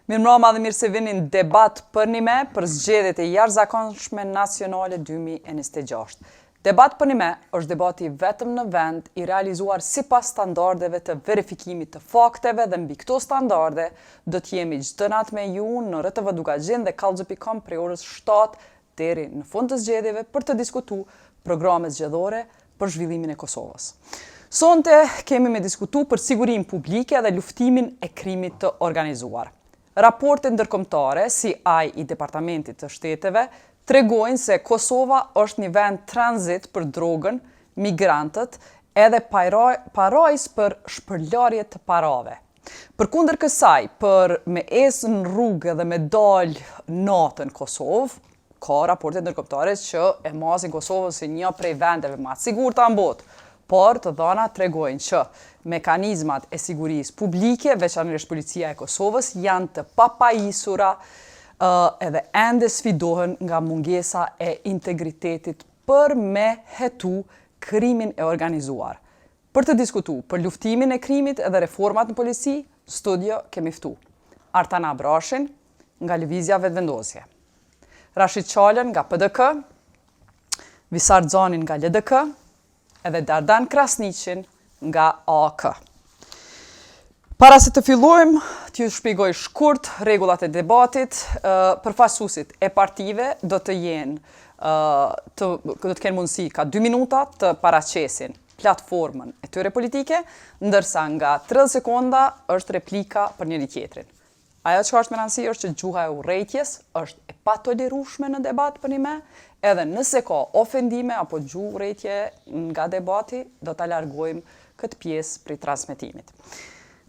Mirëmbrama dhe mirë se vini në debat përnime për zgjedhjet e jashtëzakonshme nacionale 2026. Debat përnime është debati i vetëm në vend i realizuar sipas standardeve të verifikimit të fakteve dhe mbi këto standarde do të jemi çdo natë me ju në RTV Dukagjin dhe kallxo.com prej orës 7 deri në fund të zgjedhjeve për të diskutu programe zgjedhore për zhvillimin e Kosovës. Sonte kemi me diskutu për sigurinë publike dhe luftimin e krimit të organizuar. Raportet ndërkombëtare, si ai i Departamentit të Shteteve, tregojnë se Kosova është një vend tranzit për drogën, migrantët edhe parajsë për shpërlarje të parave. Përkundër kësaj, për me ecë në rrugë dhe me dalë natën Kosovë, ka raporte ndërkombëtare që e masin Kosovën si një prej vendeve ma të sigurta në botë, por të dhënat tregojnë që mekanizmat e sigurisë publike, veçanërisht policia e Kosovës, janë të papajisura edhe ende sfidohen nga mungesa e integritetit për me hetu krimin e organizuar. Për të diskutu për luftimin e krimit edhe reformat në polici, studio kemi ftu Artan Abrashin nga Lëvizja Vetëvendosje, Rashit Qalën nga PDK, Visar Xanin nga LDK edhe Dardan Krasniqin nga AAK. Para se të fillojmë, t'ju shpjegoj shkurt rregullat e debatit, përfaqësuesit e partive do të jenë të do të kenë mundësi ka 2 minuta të paraqesin platformën e tyre politike, ndërsa nga 30 sekonda është replika për njëri tjetrin. Ajo çka është me rëndësi është që gjuha e urrejtjes është e patolerueshme në debat përnime, edhe nëse ka ofendime apo gjuhë urrejtje nga debati, do ta largojmë këtë pjesë prej transmetimit.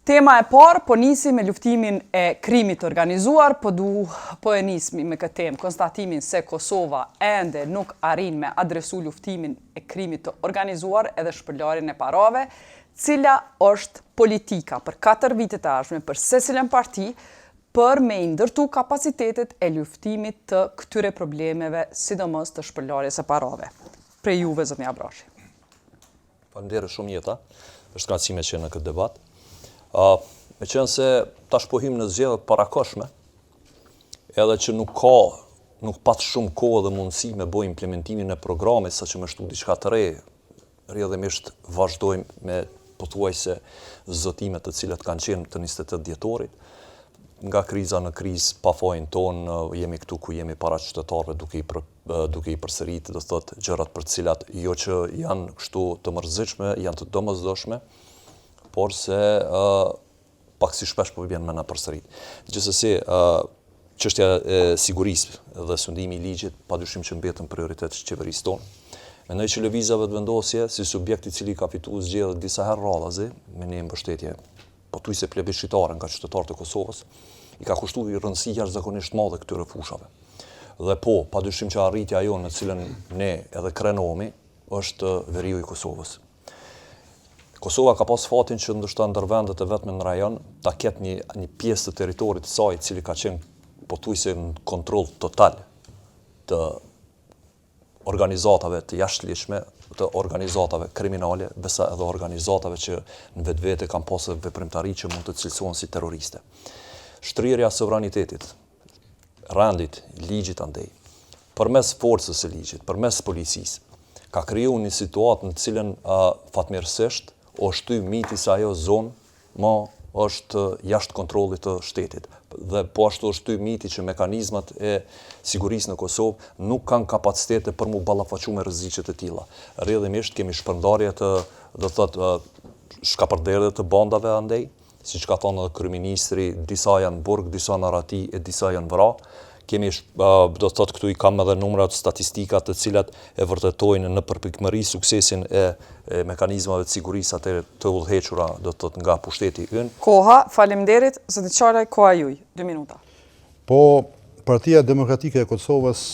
Tema e parë po nisi me luftimin e krimit të organizuar, po du po e nismi me këtë temë konstatimin se Kosova ende nuk arrin me adresu luftimin e krimit të organizuar edhe shpërlarjen e parave, Cila është politika për katër vitet e ardhshme për secilën parti për me i ndërtu kapacitetet e luftimit të këtyre problemeve, sidomos të shpërlarjes së parave? Prej juve, zotni Abrashi. Faleminderit shumë Jeta. Është kënaqësi me qenë në këtë debat. Uh, meqenëse tash po hyjmë në zgjedhje të parakohshme, edhe që nuk ka nuk pat shumë kohë dhe mundësi me bo implementimin e programit, sa që me shtu diçka të re, Rrjedhimisht vazhdojmë me pothuajse zotimet të cilat kanë qenë të 28 dhjetorit. Nga kriza në krizë, pa fajin tonë, jemi këtu ku jemi para qytetarëve duke i duke i përsëritë, do të thotë gjërat për të cilat jo që janë kështu të mërzitshme, janë të domosdoshme, por se uh, pak si shpesh po vjen me na përsërit. Gjithsesi, ë çështja e sigurisë dhe sundimi i ligjit padyshim që mbeten prioritet i qeverisë tonë. Mendoj që Lëvizja Vetëvendosje si subjekt i cili ka fituar zgjedhjet disa herë radhazi me një mbështetje pothuajse plebiscitare nga qytetarët e Kosovës, i ka kushtuar një rëndësi jashtëzakonisht madhe këtyre fushave. Dhe po, padyshim që arritja jonë në cilën ne edhe krenohemi është veriu i Kosovës. Kosova ka pas fatin që ndoshta ndër vendet e vetme në rajon ta ketë një një pjesë të territorit të saj i cili ka qenë pothuajse në kontroll total të organizatave të jashtëligjshme, të organizatave kriminale, besa edhe organizatave që në vetvete kanë pasur veprimtari që mund të cilësohen si terroriste. Shtrirja e sovranitetit, rendit, ligjit andej, përmes forcës së ligjit, përmes policisë, ka kriju një situatë në të cilën uh, fatmirësisht o shty miti se ajo zonë ma është jashtë kontrollit të shtetit. Dhe po ashtu është shty miti që mekanizmat e sigurisë në Kosovë nuk kanë kapacitete për mu ballafaqu me rreziqe të tilla. Rrjedhimisht kemi shpërndarje të, do të thotë, shkapërderdhje të bandave andej, Siç ka thënë edhe kryeministri, disa janë në burg, disa në arrati e disa janë vra. Kemi, do të thotë këtu i kam edhe numrat, statistikat të cilat e vërtetojnë në përpikmëri suksesin e, e mekanizmave të sigurisë atë të udhëhequra, do të thotë nga pushteti ynë. Koha, faleminderit, zoti Qalaj, koha juaj, dy minuta. Po, Partia Demokratike e Kosovës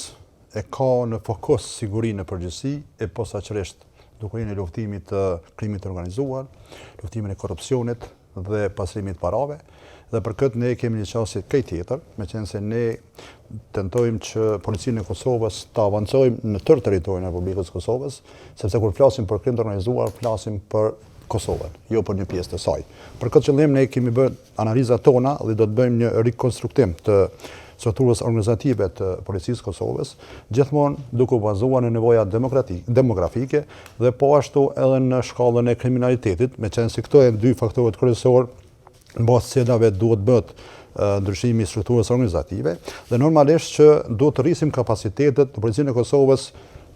e ka në fokus sigurinë në përgjithësi e posaçërisht dukurinë e luftimit të krimit të organizuar, luftimin e korrupsionit dhe pastrimit të parave. Dhe për këtë ne kemi një qasje krejt tjetër, meqenëse ne tentojmë që policinë e Kosovës ta avancojmë në tërë territorin e Republikës së Kosovës, sepse kur flasim për krim të organizuar, flasim për Kosovën, jo për një pjesë të saj. Për këtë qëllim ne kemi bërë analizat tona dhe do të bëjmë një rikonstruktim të strukturës organizative të Policisë së Kosovës, gjithmonë duke u bazuar në nevojat demografike dhe po ashtu edhe në shkallën e kriminalitetit, meqenëse këto janë dy faktorët kryesorë në bazë të cilave duhet bëhet ndryshimi i strukturës organizative dhe normalisht që duhet të rrisim kapacitetet në Policinë e Kosovës,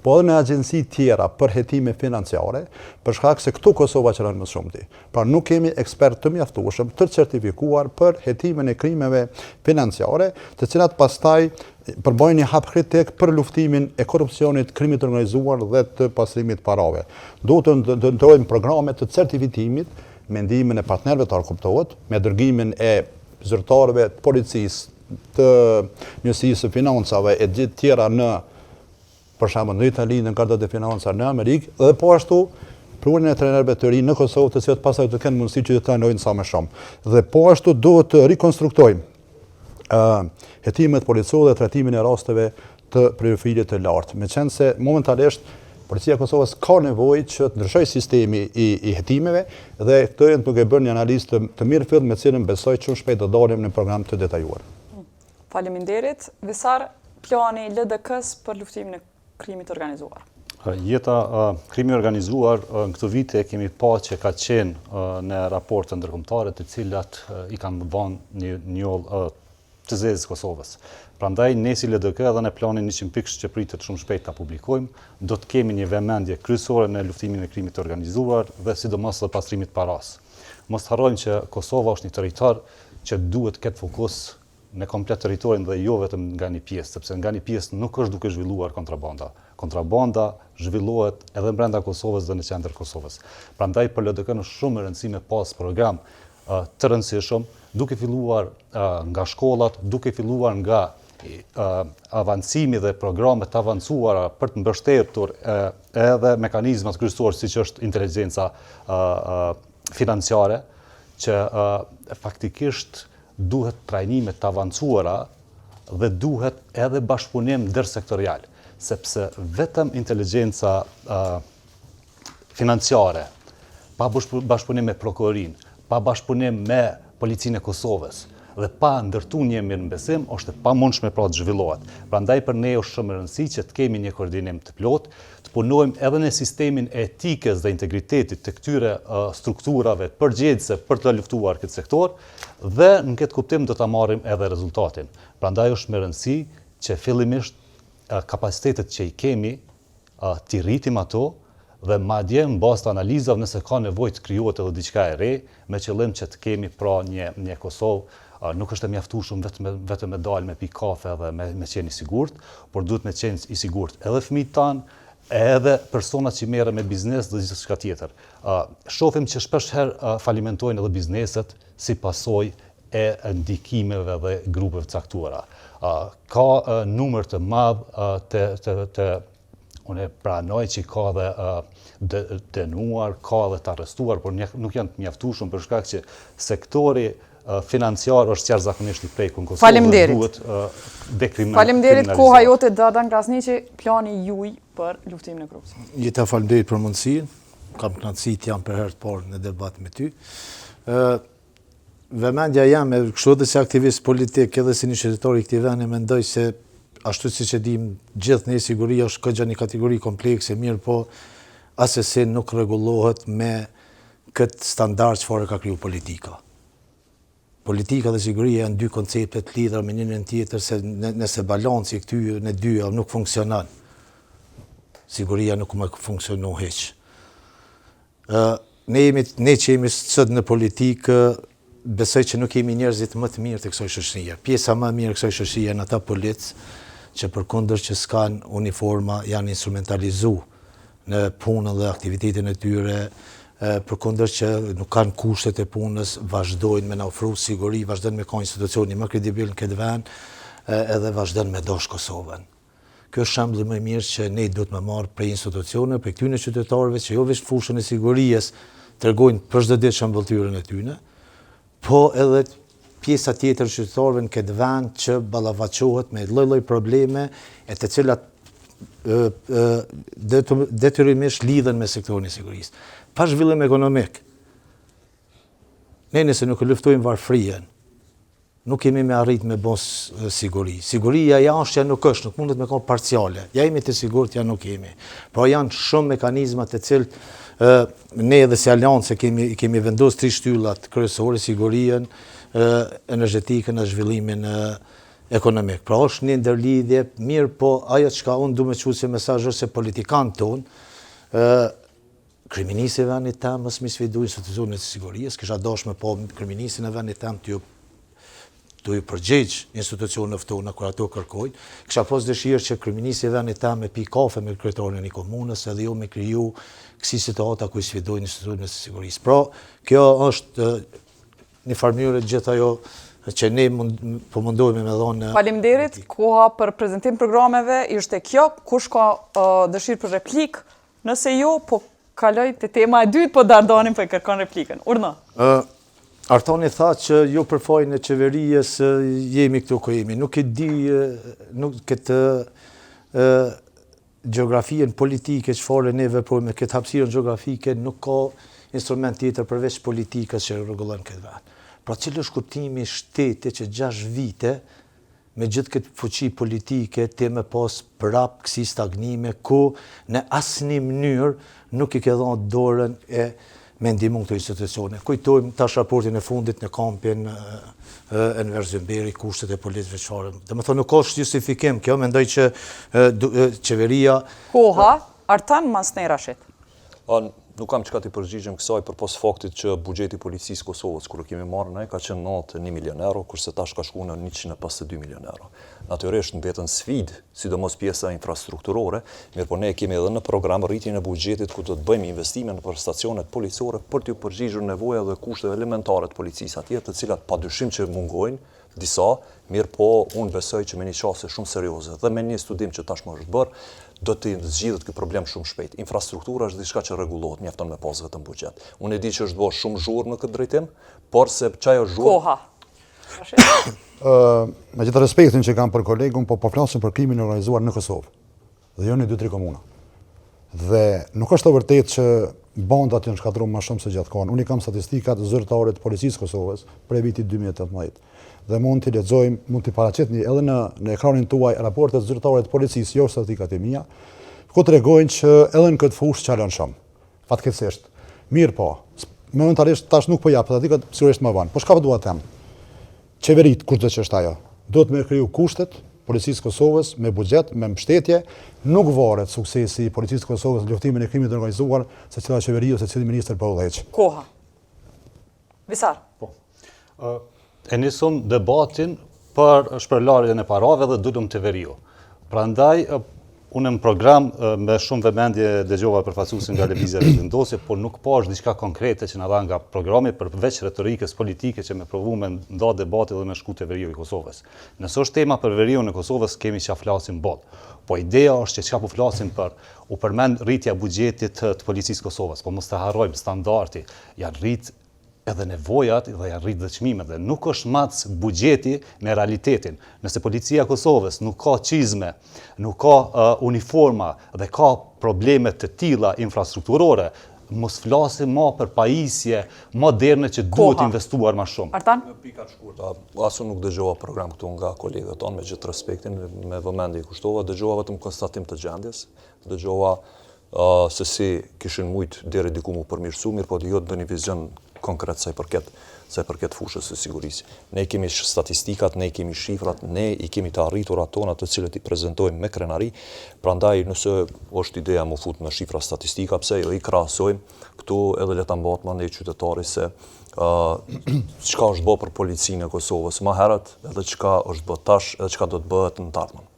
po edhe në agjenci tjera për hetime financiare, për shkak se këtu Kosova qëron më shumti. Pra nuk kemi ekspertë të mjaftueshëm të certifikuar për hetimin e krimeve financiare, të cilat pastaj përbëjnë një hap kritik për luftimin e korrupsionit, krimit të organizuar dhe të pastrimit të parave. Duhet të ndërtojmë programe të certifikimit me ndihmën e partnerëve tanë kuptohet, me dërgimin e zyrtarëve të policisë, të njësisë së financave e gjithë tjera në për shembull në Itali, në Garda di Finanza në Amerikë dhe po ashtu prurjen e trajnerëve të rinj në Kosovë, të cilët pastaj të kenë mundësi që të trajnojnë sa më shumë. Dhe po ashtu duhet të rikonstruktojmë ë hetimet policore dhe trajtimin e rasteve të profilit të lartë. Meqenëse momentalisht Policia e Kosovës ka nevojë që të ndryshojë sistemi i, i hetimeve dhe këto janë duke bërë një analizë të, të mirëfilltë me cilën besoj që shumë shpejt do dalim në program të detajuar. Faleminderit. Visar, plani i LDK-së për luftimin e krimit të organizuar. Jeta, krimi i organizuar në këto vite kemi pa që ka qenë në raporte ndërkombëtare të cilat i kanë dhënë një njollë të zezë Kosovës. Prandaj ne si LDK edhe në planin 100 pikësh që pritet shumë shpejt ta publikojmë, do të kemi një vëmendje kryesore në luftimin e krimit të organizuar dhe sidomos dhe pastrimit të parasë. Mos të harrojmë që Kosova është një territor që duhet të ketë fokus në komplet territorin dhe jo vetëm nga një pjesë, sepse nga një pjesë nuk është duke zhvilluar kontrabanda. Kontrabanda zhvillohet edhe brenda Kosovës dhe në qendër të Kosovës. Prandaj për LDK-në është shumë e rëndësishme pas program të rëndësishëm, duke filluar nga shkollat, duke filluar nga avancimi dhe programet të avancuara për të mbështetur edhe mekanizmat kryesorë siç është inteligjenca financiare, që faktikisht duhet trajnime të avancuara dhe duhet edhe bashkëpunim ndërsektorial, sepse vetëm inteligjenca financiare, pa bashkëpunim me prokurorinë, pa bashkëpunim me policinë e Kosovës dhe pa ndërtu një mirëbesim, është e pamundshme pra të zhvillohet. Prandaj për ne është shumë e rëndësi që të kemi një koordinim të plotë, të punojmë edhe në sistemin e etikës dhe integritetit të këtyre strukturave përgjegjëse për të luftuar këtë sektor dhe në këtë kuptim do ta marrim edhe rezultatin. Prandaj është me rëndësi që fillimisht kapacitetet që i kemi t'i rritim ato dhe madje në bazë të analizave nëse ka nevojë të krijohet edhe diçka e re me qëllim që të kemi pra një një Kosovë nuk është e mjaftueshëm vetëm vetëm me dalë me pi kafe dhe me me qenë i sigurt, por duhet me qenë i sigurt edhe fëmijët tanë, edhe personat që merren me biznes dhe gjithçka tjetër. Shohim që shpesh herë falimentojnë edhe bizneset si pasojë e ndikimeve dhe grupeve të caktuara. Ka numër të madh të të të unë e pranoj që ka dhe të dënuar, ka dhe të arrestuar, por nuk janë të mjaftueshëm për shkak që sektori financiar është jashtëzakonisht i prekur në Kosovë dhe duhet dekriminalizuar. Faleminderit, koha jote Dardan Krasniqi, plani juaj për luftimin e korrupsionit. Jeta, faleminderit për mundësinë. Kam kënaqësi të jam për herë të parë në debat me ty. Ë Vëmendja jeme, kështu edhe si aktivist politik, edhe si një qytetar i këtij vendi, mendoj se ashtu siç e dimë gjithë ne siguria është goxha një kategori komplekse, mirëpo asesi nuk rregullohet me këtë standard çfarë ka kriju politika. Politika dhe siguria janë dy koncepte të lidhura me njërin tjetër se nëse balanci i këtyre dyja nuk funksionon, siguria nuk me funksionu hiç. Ne jemi, ne që jemi sot në politikë, besoj që nuk jemi njerëzit më të mirë të kësaj shoqërie. Pjesa më e mirë e kësaj shoqërie janë ata policë që përkundër që s'kanë uniforma, janë instrumentalizu në punën dhe aktivitetin e tyre, përkundër që nuk kanë kushtet e punës, vazhdojnë me na ofru siguri, vazhdojnë me kanë institucioni më kredibil në këtë vend, edhe vazhdojnë me dashtë Kosovën. Ky është shembulli më i mirë që ne duhet me marrë prej institucioneve, prej këtyre qytetarëve që jo veç në fushën e sigurisë tregojnë për çdo ditë shëmbëlltyrën e tyre, po edhe pjesa tjetër e qytetarëve në këtë vend që ballafaqohet me lloj-lloj probleme e të cilat detyrimisht lidhen me sektorin e sigurisë. Pa zhvillim ekonomik, Ne nëse nuk e luftojmë varfrinë, nuk kemi me arrit me bo siguri. Siguria ja është, ja nuk është, nuk mundet me konë parciale. Ja jemi të sigurt, ja nuk jemi. Pra janë shumë mekanizma të cilët ne edhe si aleancë kemi, kemi vendosë tri shtyllat kryesore, sigurinë, energjetikën dhe zhvillimin ekonomik. Pra është një ndërlidhje, mirëpo ajo çka unë du me çu si mesazh është se politikanët tonë, Kryeministri i vendit tem mos me sfidu institucionet e sigurisë, kisha dashur me pa kryeministrin e vendit tem tu tu iu përgjigj institucioneve tona kur ato kërkojnë. Kisha pas dëshirë që kryeministri i vendit tem me pi kafe me kryetarin e një komunës edhe jo me kriju kësi situata ku i sfidojnë institucionet e sigurisë. Pra, kjo është një farë mënyre gjithë ajo që ne mund, po mundohemi me dhonë. Faleminderit, koha për prezentim programeve ishte kjo, kush ka uh, dëshirë për replikë, Nëse jo, po kaloj te tema e dytë, po Dardani po e kërkon replikën. Urdhno. Ë Artani tha që jo për fajin e qeverisë jemi këtu ku jemi. Nuk e di nuk këtë ë gjeografinë politike çfarë ne veprojmë me këtë hapësirën gjeografike nuk ka instrument tjetër përveç politikës që rregullon këtë vend. Pra cili është kuptimi i shtetit që 6 vite me gjithë këtë fuqi politike ti me pas prap kësi stagnime ku në asnjë mënyrë nuk i ke dhënë dorën e me ndihmu këto institucione. Kujtojmë tash raportin e fundit në kampin Enver Zymberi, kushtet e policëve çfarë. Domethënë nuk është justifikim kjo, mendoj që qeveria Koha, Artan masnej Rashit. Nuk kam çka t'i përgjigjem kësaj përpos faktit që buxheti i Policisë së Kosovës kur e kemi marrë ne ka qenë 91 milionë euro, kurse tash ka shku në 152 milionë euro. Natyrisht mbeten sfidë, sidomos pjesa infrastrukturore, mirëpo ne kemi edhe në program rritjen e buxhetit ku do të bëjmë investime nëpër stacionet policore për t'iu përgjigjur nevojave dhe kushteve elementare të policisë atje, të cilat padyshim që mungojnë, disa, mirëpo unë besoj që me një qasje shumë serioze dhe me një studim që tashmë është bërë, do të zgjidhet ky problem shumë shpejt. Infrastruktura është diçka që rregullohet, mjafton me pas vetëm buxhet. Unë e di që është bërë shumë zhurmë në këtë drejtim, por se qajo zhurmë... Koha. Ë, me gjithë respektin që kam për kolegun, po po flasim për krimin e organizuar në Kosovë. Dhe jo në 2-3 komuna. Dhe nuk është e vërtetë që bandat janë shkatërruar më shumë se gjithkund. Unë i kam statistikat zyrtare të Policisë së Kosovës prej vitit 2018. Dhe mund t'i lexojmë, mund t'i paraqitni edhe në në ekranin tuaj raportet zyrtare të policisë, jo statistikat e mia, ku tregojnë që edhe në këtë fushë çalon shumë. Fatkeqësisht. Mirëpo, momentalisht tash nuk po jap statistikat, sigurisht më vonë. Po çka po dua të them? Qeveritë, kushdo që është ajo, duhet me kriju kushtet Policisë së Kosovës me buxhet, me mbështetje, nuk varet suksesi i Policisë së Kosovës në luftimin e krimit të organizuar se cila qeveri ose cili ministër po udhëheq. Koha. Visar. Po. E nisëm debatin për shpërlarjen e parave dhe dulëm te veriu. Prandaj, unë në program me shumë vëmendje dëgjova përfaqësuesin nga Lëvizja Vetëvendosje, por nuk pashë diçka konkrete që na dha nga programi përveç retorikës politike që me provu me nda debati dhe me shku te veriu i Kosovës. Nëse është tema për veriun e Kosovës, kemi çka flasim boll. Po ideja është që çka po flasim për, u përmend rritja e buxhetit të Policisë së Kosovës, po mos të harrojmë standardi, janë rrit edhe nevojat dhe janë rrit dhe çmimet dhe nuk është matës buxheti me realitetin. Nëse policia e Kosovës nuk ka çizme, nuk ka uh, uniforma dhe ka probleme të tilla infrastrukturore, mos flasim ma për pajisje moderne që duhet investuar ma shumë. Artan? Në pika të shkurta, as unë nuk dëgjova program këtu nga kolegët tonë, me gjithë respektin, me vëmendje i kushtova, dëgjova vetëm konstatim të gjendjes, dëgjova se si kishin mujt deri diku mu përmirësu, mirëpo jo ndonjë vizion konkret sa i përket sa i përket fushës së sigurisë. Ne kemi statistikat, ne kemi shifrat, ne i kemi të arriturat tona të cilët i prezentojmë me krenari, prandaj nëse është ideja mu fut në shifra statistika, pse jo i krahasojmë këtu edhe le ta mbatë mandej qytetari se uh, çka është bë për policinë e Kosovës më herët edhe çka është bë tash edhe çka do të bëhet në të ardhmen.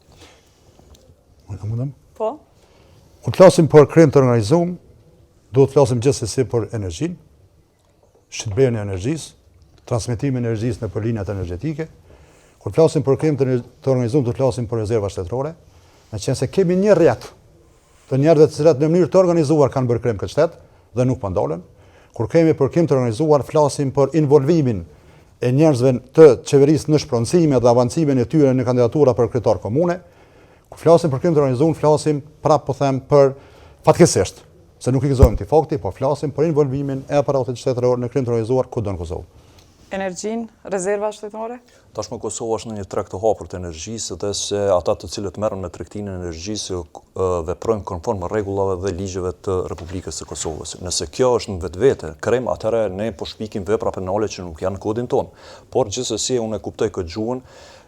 A mundem? Po. Kur flasim për krim të organizuar, duhet të flasim gjithsesi për energjinë, shitblerjen e energjisë, transmetimin e energjisë nëpër linjat energjetike. Kur flasim për krim të, të organizuar, duhet të flasim për rezerva shtetërore, meqenëse kemi një rrjet të njerëzve të cilët në mënyrë të organizuar kanë bërë krim këtë shtet dhe nuk po ndalen. Kur kemi për krim të organizuar, flasim për involvimin e njerëzve të qeverisë në shpronësime dhe avancimin e tyre në kandidatura për kryetar komune. Kur flasim për krim të organizuar, flasim prapë po them për fatkeqësisht, se nuk i gëzojmë këtij fakti, po flasim për involvimin e aparatit shtetëror në krim të organizuar kudo në Kosovë. Energjinë, rezerva shtetërore? Tashmë Kosova është në një treg të hapur të energjisë dhe se ata të cilët merren me tregtinë e energjisë veprojnë konform rregullave dhe ligjeve të Republikës së Kosovës. Nëse kjo është në vetvete krim, atëherë ne po shpikim vepra penale që nuk janë në kodin tonë. Por gjithsesi unë e kuptoj këtë gjuhën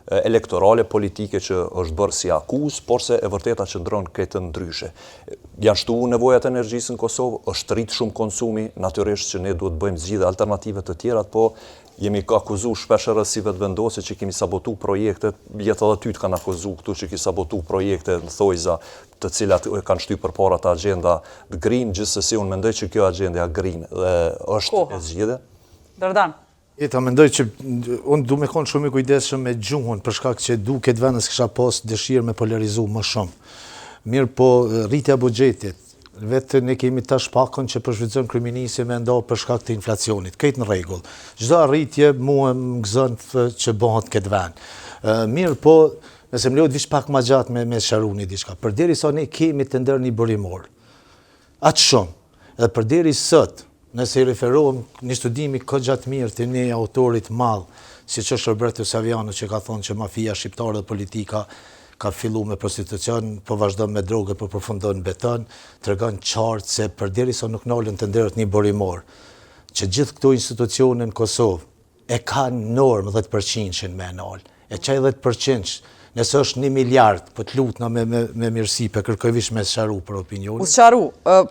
elektorale politike që është bërë si akuzë, porse e vërteta qëndron krejt ndryshe. Janë shtu nevojat e energjisë në Kosovë, është rritë shumë konsumi, natyrisht që ne duhet të bëjmë zgjidhje alternative të tjera, po jemi akuzu shpeshherë si Vetëvendosje që kemi sabotu projektet, jetë edhe ty të kanë akuzu këtu që ki sabotu projekte në thojza të cilat kanë shty përpara të agenda green, gjithsesi unë mendoj që kjo agenda green dhe është e zgjidhje. Dardan. Jeta, mendoj që unë du me konë shumë i kujdesshëm me gjuhën, për shkak që du këtë vend s'kisha pas dëshirë me polarizu më shumë. Mirëpo, rritja e buxhetit, vetë ne kemi tash pakon që po shfrytëzon kryeministri me nda për shkak të inflacionit, krejt në rregull. Çdo arritje mua më gëzon që bëhet në këtë vend. Mirëpo, nëse më lejohet veç pak ma gjatë me me sqaru një diçka. Përderisa ne kemi tender njëburimor, aq shumë, edhe përderi sot, Nëse i referohem një studimi goxha të mirë të një autori të madh, siç është Roberto Saviano që ka thonë që mafia shqiptare dhe politika ka fillu me prostitucion, po vazhdon me drogë e po përfundon në beton, tregon qartë se përderisa nuk nalen tenderët njëburimor, që gjithë këto institucione në Kosovë e kanë normë 10%-shin me e nalë. E qaj 10%, nëse është një miliard, po të lutna me, me, me mirësi, po kërkoj veç me sqaru për opinionin. U sqaru,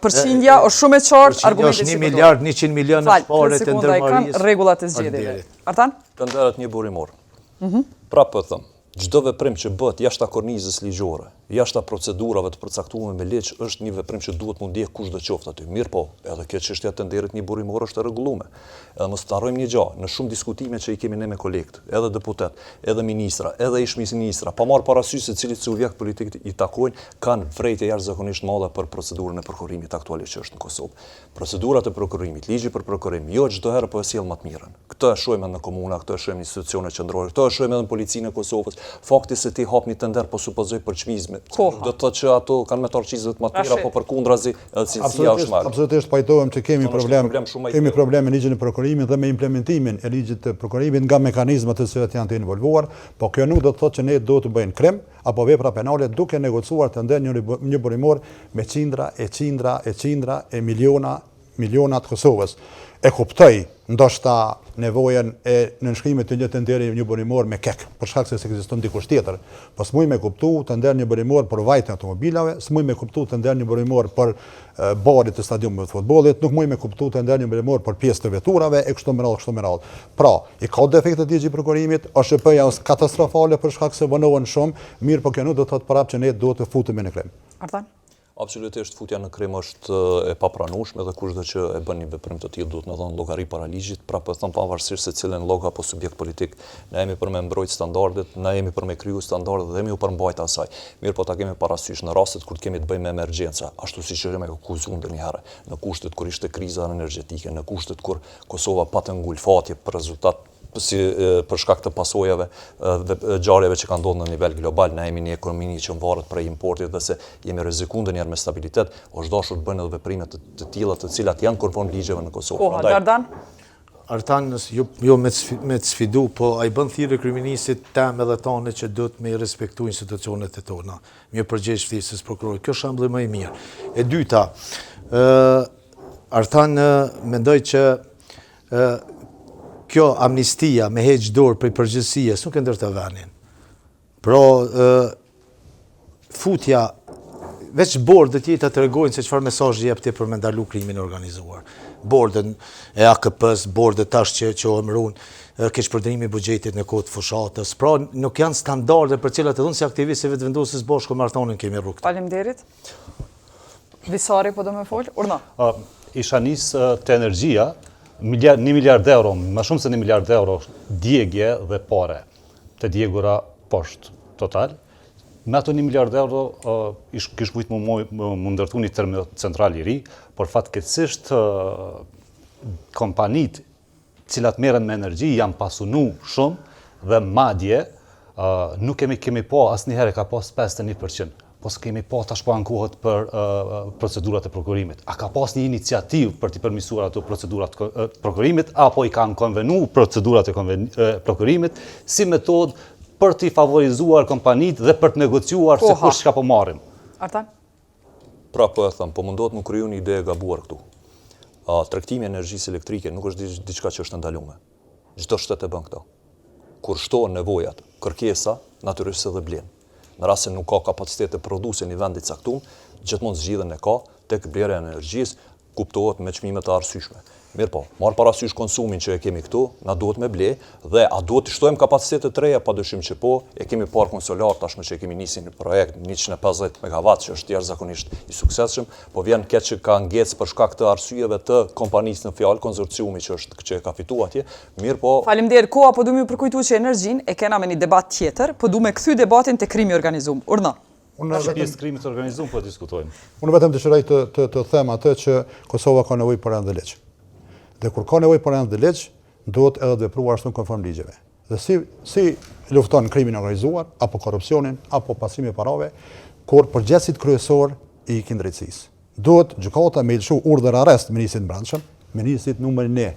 përqindja është shumë e qartë, argumenti si është një miliard, 100 milion është pare të ndërmarrjes. Fal, rregullat e zgjedhjeve. Artan? Tenderët njëburimor. Mm -hmm. Prapë po them, çdo veprim që bëhet jashtë kornizës ligjore, jashtë procedurave të përcaktuara me ligj, është një veprim që duhet m'u ndjek kushdo qoftë aty. Mirëpo, edhe kjo çështja e tenderit njëburimor është e rregulluar. Edhe mos të harrojmë një gjë, në shumë diskutime që i kemi ne me kolegët, edhe deputet, edhe ministra, edhe ish-ministra, pa marrë parasysh se cilit subjekt politik i takojnë, kanë vërejtje jashtëzakonisht madhe për procedurën e prokurimit aktualisht që është në Kosovë. Procedurat e prokurimit, ligji për prokurim, jo çdo herë po e sjell më të mirën. Këtë e shohim edhe në komuna, këtë e shohim në institucione qendrore, këtë e shohim edhe në policinë e Kosovës. Fakti se ti hap një tender po supozoj për çmizme, nuk do të thotë që ato kanë me t'ardh çizmet më të mira, po përkundrazi edhe cilësia është më. Absolutisht pajtohem që kemi problem, kemi problem me ligjin e prokurimit dhe me implementimin e ligjit të prokurimit nga mekanizmat të cilët janë të involvuar, po kjo nuk do të thotë që ne duhet të bëjmë krim apo vepra penale duke negociuar tender njëburimor me qindra e qindra e qindra e miliona miliona të Kosovës. E kuptoj ndoshta nevojën e nënshkrimit të një tenderi njëburimor me KEK, për shkak se s'ekziston dikush tjetër. Po s'muj me kuptu tender njëburimor për vajtjen e automobilave, s'muj me kuptu tender njëburimor për bari të stadiumeve të futbollit, nuk muj me kuptu tender njëburimor për pjesë të veturave e kështu me radhë, kështu me radhë. Pra, i ka defektet ligji i prokurimit, OSHP-ja është katastrofale për shkak se vonohen shumë, mirëpo kjo nuk do të thotë prapë që ne duhet të futemi në krim. Artan? Absolutisht futja në krim është e papranueshme dhe kushdo që e bën një veprim të tillë duhet me dhënë llogari para ligjit, prapë po them pavarësisht se cilën logo apo subjekt politik, ne jemi për me mbrojt standardet, ne jemi për me kriju standardet dhe me iu përmbajt asaj. Mirëpo ta kemi parasysh në rastet kur të kemi të bëjmë me emergjenca, ashtu siç jemi akuzu ndonjëherë, në kushtet kur ishte kriza energjetike, në kushtet kur Kosova patën ngulfatje për rezultat si për shkak të pasojave dhe ngjarjeve që kanë ndodhur në nivel global, na jemi një ekonomi që varet prej importit dhe se jemi rrezikuar ndonjëherë me stabilitet, është dashur të bëjnë edhe veprime të, të tilla të cilat janë konform ligjeve në Kosovë. Koha, Dardan? Artan, jo, jo me të, me të sfidu, po ai bën thirrje kryeministrit tem edhe tane që duhet me i respektu institucionet e tona, me iu përgjegj ftesës prokurorit. Kjo shembulli më i mirë. E dyta, ë Artan, mendoj që ë kjo amnistia me heq dorë prej përgjegjësisë nuk e ndërton venin. Pra, ë futja veç bordet tjera tregojnë se çfarë mesazhi jep ti për me ndalu krimin e organizuar. Bordet e AKP-s, bordet tash që që u emërun, keqpërdorimi i buxhetit në kohë të fushatës. Pra, nuk janë standarde për cilat edhe unë si aktivist i Vetëvendosjes bashkë me Artanin kemi rrugë. Faleminderit. Visari po do me fol, urdhno. Uh, isha nis te energjia, miliard, një miliard euro, më shumë se një miliard euro djegje dhe pare të djegura poshtë total. Me ato një miliard euro uh, ish, kish mujtë mu, mu, mu ndërtu një termocentral i ri, por fatkeqësisht uh, kompanitë cilat merren me energji janë pasunu shumë dhe madje uh, nuk kemi kemi po asnjëherë ka pas 51%. Po s'kemi pa tash po ankohet për procedurat e prokurimit. A ka pas një iniciativë për t'i përmirësuar ato procedurat e prokurimit, apo i kanë konvenu procedurat e prokurimit si metodë për t'i favorizuar kompanitë dhe për të negociuar se kush çka po marrim? Artan? Pra po e them, po mundohet me kriju një ide e gabuar këtu. Tregtimi i energjisë elektrike nuk është diçka që është e ndalume. Çdo shtet e bën këtë. Kur shtohen nevojat, kërkesa, natyrisht se dhe blen. Në rast se nuk ka kapacitete prodhuese një vend i caktum, gjithmonë zgjidhjen e ka tek blerja e energjisë, kuptohet me çmime të arsyeshme. Mirëpo, marrë parasysh konsumin që e kemi këtu, na duhet me ble dhe a duhet të shtojmë kapacitete të reja, padyshim që po, e kemi parkun solar tashmë që e kemi nisur një projekt 150 megawatt që është jashtëzakonisht i suksesshëm, po vjen keq që ka ngec për shkak të arsyeve të kompanisë në fjalë, konsorciumi që është që e ka fituar atje, mirëpo Faleminderit, koha po du me ju përkujtu që energjinë e kena me një debat tjetër, po du me kthy debatin te krimi i organizum. Urdhno. Unë vetëm pjesë krimit të organizuar po diskutojmë. Unë vetëm dëshiroj të të të them atë që Kosova ka nevojë për rend dhe ligj. Dhe kur ka nevojë për rend dhe ligj, duhet edhe të vepruar ashtu konform ligjeve. Dhe si si lufton krimin e organizuar apo korrupsionin apo pastrimin e parave, kur përgjegjësit kryesor i ikin drejtësisë. Duhet gjykata me lëshu urdhër arrest ministrit të Brendshëm, ministrit numër 1.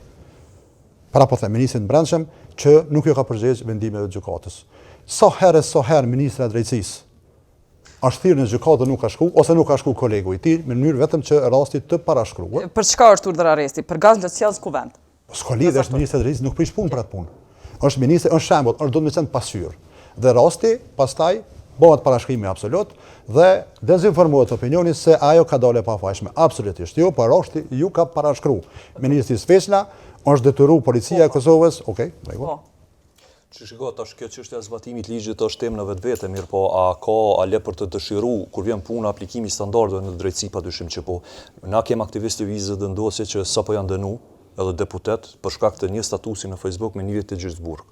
Pra po them ministrit të Brendshëm që nuk ju ka përgjegj vendimeve të gjykatës. Sa herë sa herë ministra e drejtësisë është thirrë në gjykatë dhe nuk ka shku, ose nuk ka shku kolegu i tij, në mënyrë vetëm që rasti të parashkruhet. Për çka është urdhër arresti? Për gaz lotsjellës n'Kuvend. Po s'ka lidhje, është ministri i drejtësisë, nuk prish punë për atë punë. Është ministri, është shembull, është duhet me qenë pasqyrë. Dhe rasti, pastaj, bëhet parashkrimi absolut dhe dezinformohet opinioni se ajo ka dalë e pafajshme. Absolutisht jo, por rasti ju ka parashkru. Ministri Sveçla është detyru policia e Kosovës, okay, rregull. Po. Që shiko, tash kjo çështja e zbatimit të ligjit është temë në vetvete, mirëpo a ka a le për të dëshiru kur vjen puna aplikimi i standardeve në drejtësi padyshim që po. Na kemi aktivistë të Lëvizjes Vetëvendosje që sapo janë dënu edhe deputet për shkak të një statusi në Facebook me një vit e gjysmë burg.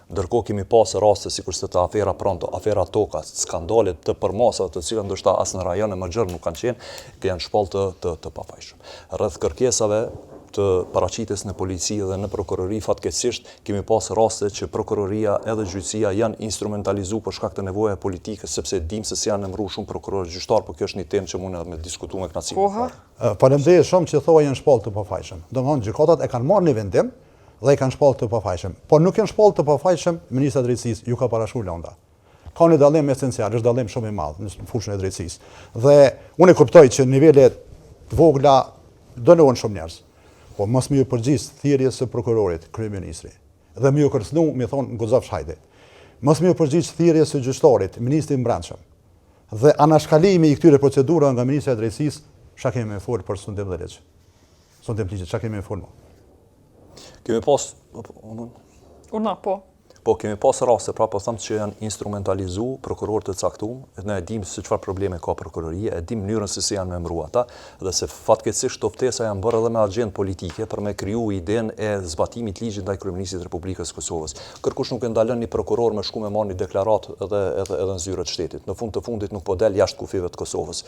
Ndërkohë kemi pasë raste sikurse të afera Pronto, afera Toka, skandale të përmasave të cilat ndoshta as në rajon e më gjerë nuk kanë qenë, që janë shpallë të të të pafajshëm. Rreth kërkesave të paraqitjes në polici dhe në prokurori fatkeqësisht kemi pas raste që prokuroria edhe gjyqësia janë instrumentalizu për shkak të nevojave politikës sepse e dimë se si janë emëruar shumë prokurorë gjyqtarë, por kjo është një temë që mund edhe me diskutu me kënaqësi. Koha? Faleminderit shumë që thua janë shpallë të pafajshëm. Domethënë gjykatat e kanë marrë një vendim dhe i kanë shpallë të pafajshëm. Por nuk janë shpallë të pafajshëm ministra e drejtësisë, ju ka parashkru lënda. Ka një dallim esencial, është dallim shumë i madh në fushën e drejtësisë. Dhe unë e kuptoj që në nivele të vogla dënohen shumë njerëz. Po mos me ju përgjigj thirrjes së prokurorit, kryeministri. Dhe me ju kërcënu, me thonë guxofsh hajde. Mos me ju përgjigj thirrjes së gjyqtarit, ministri i Mbrendshëm. Dhe anashkalimi i këtyre procedurave nga ministra e drejtësisë, çka kemi me fol për sundim dhe ligj. Sundim të ligjit, çka kemi me fol më? Kemi pas... Urdhno, po. Po, kemi pas raste, pra po them që janë instrumentalizu prokurorë të caktum, ne e dim se çfarë probleme ka prokuroria, e dim mënyrën se si janë emëru ata, dhe se fatkeqësisht këto ftesa janë bërë edhe me agjendë politike për me kriju idenë e zbatimit ligjit ndaj kryeministrit të Republikës së Kosovës. Kërkush nuk e ndalon një prokuror me shku me marrë një deklaratë edhe edhe edhe në zyre të shtetit. Në fund të fundit nuk po del jashtë kufijve të Kosovës.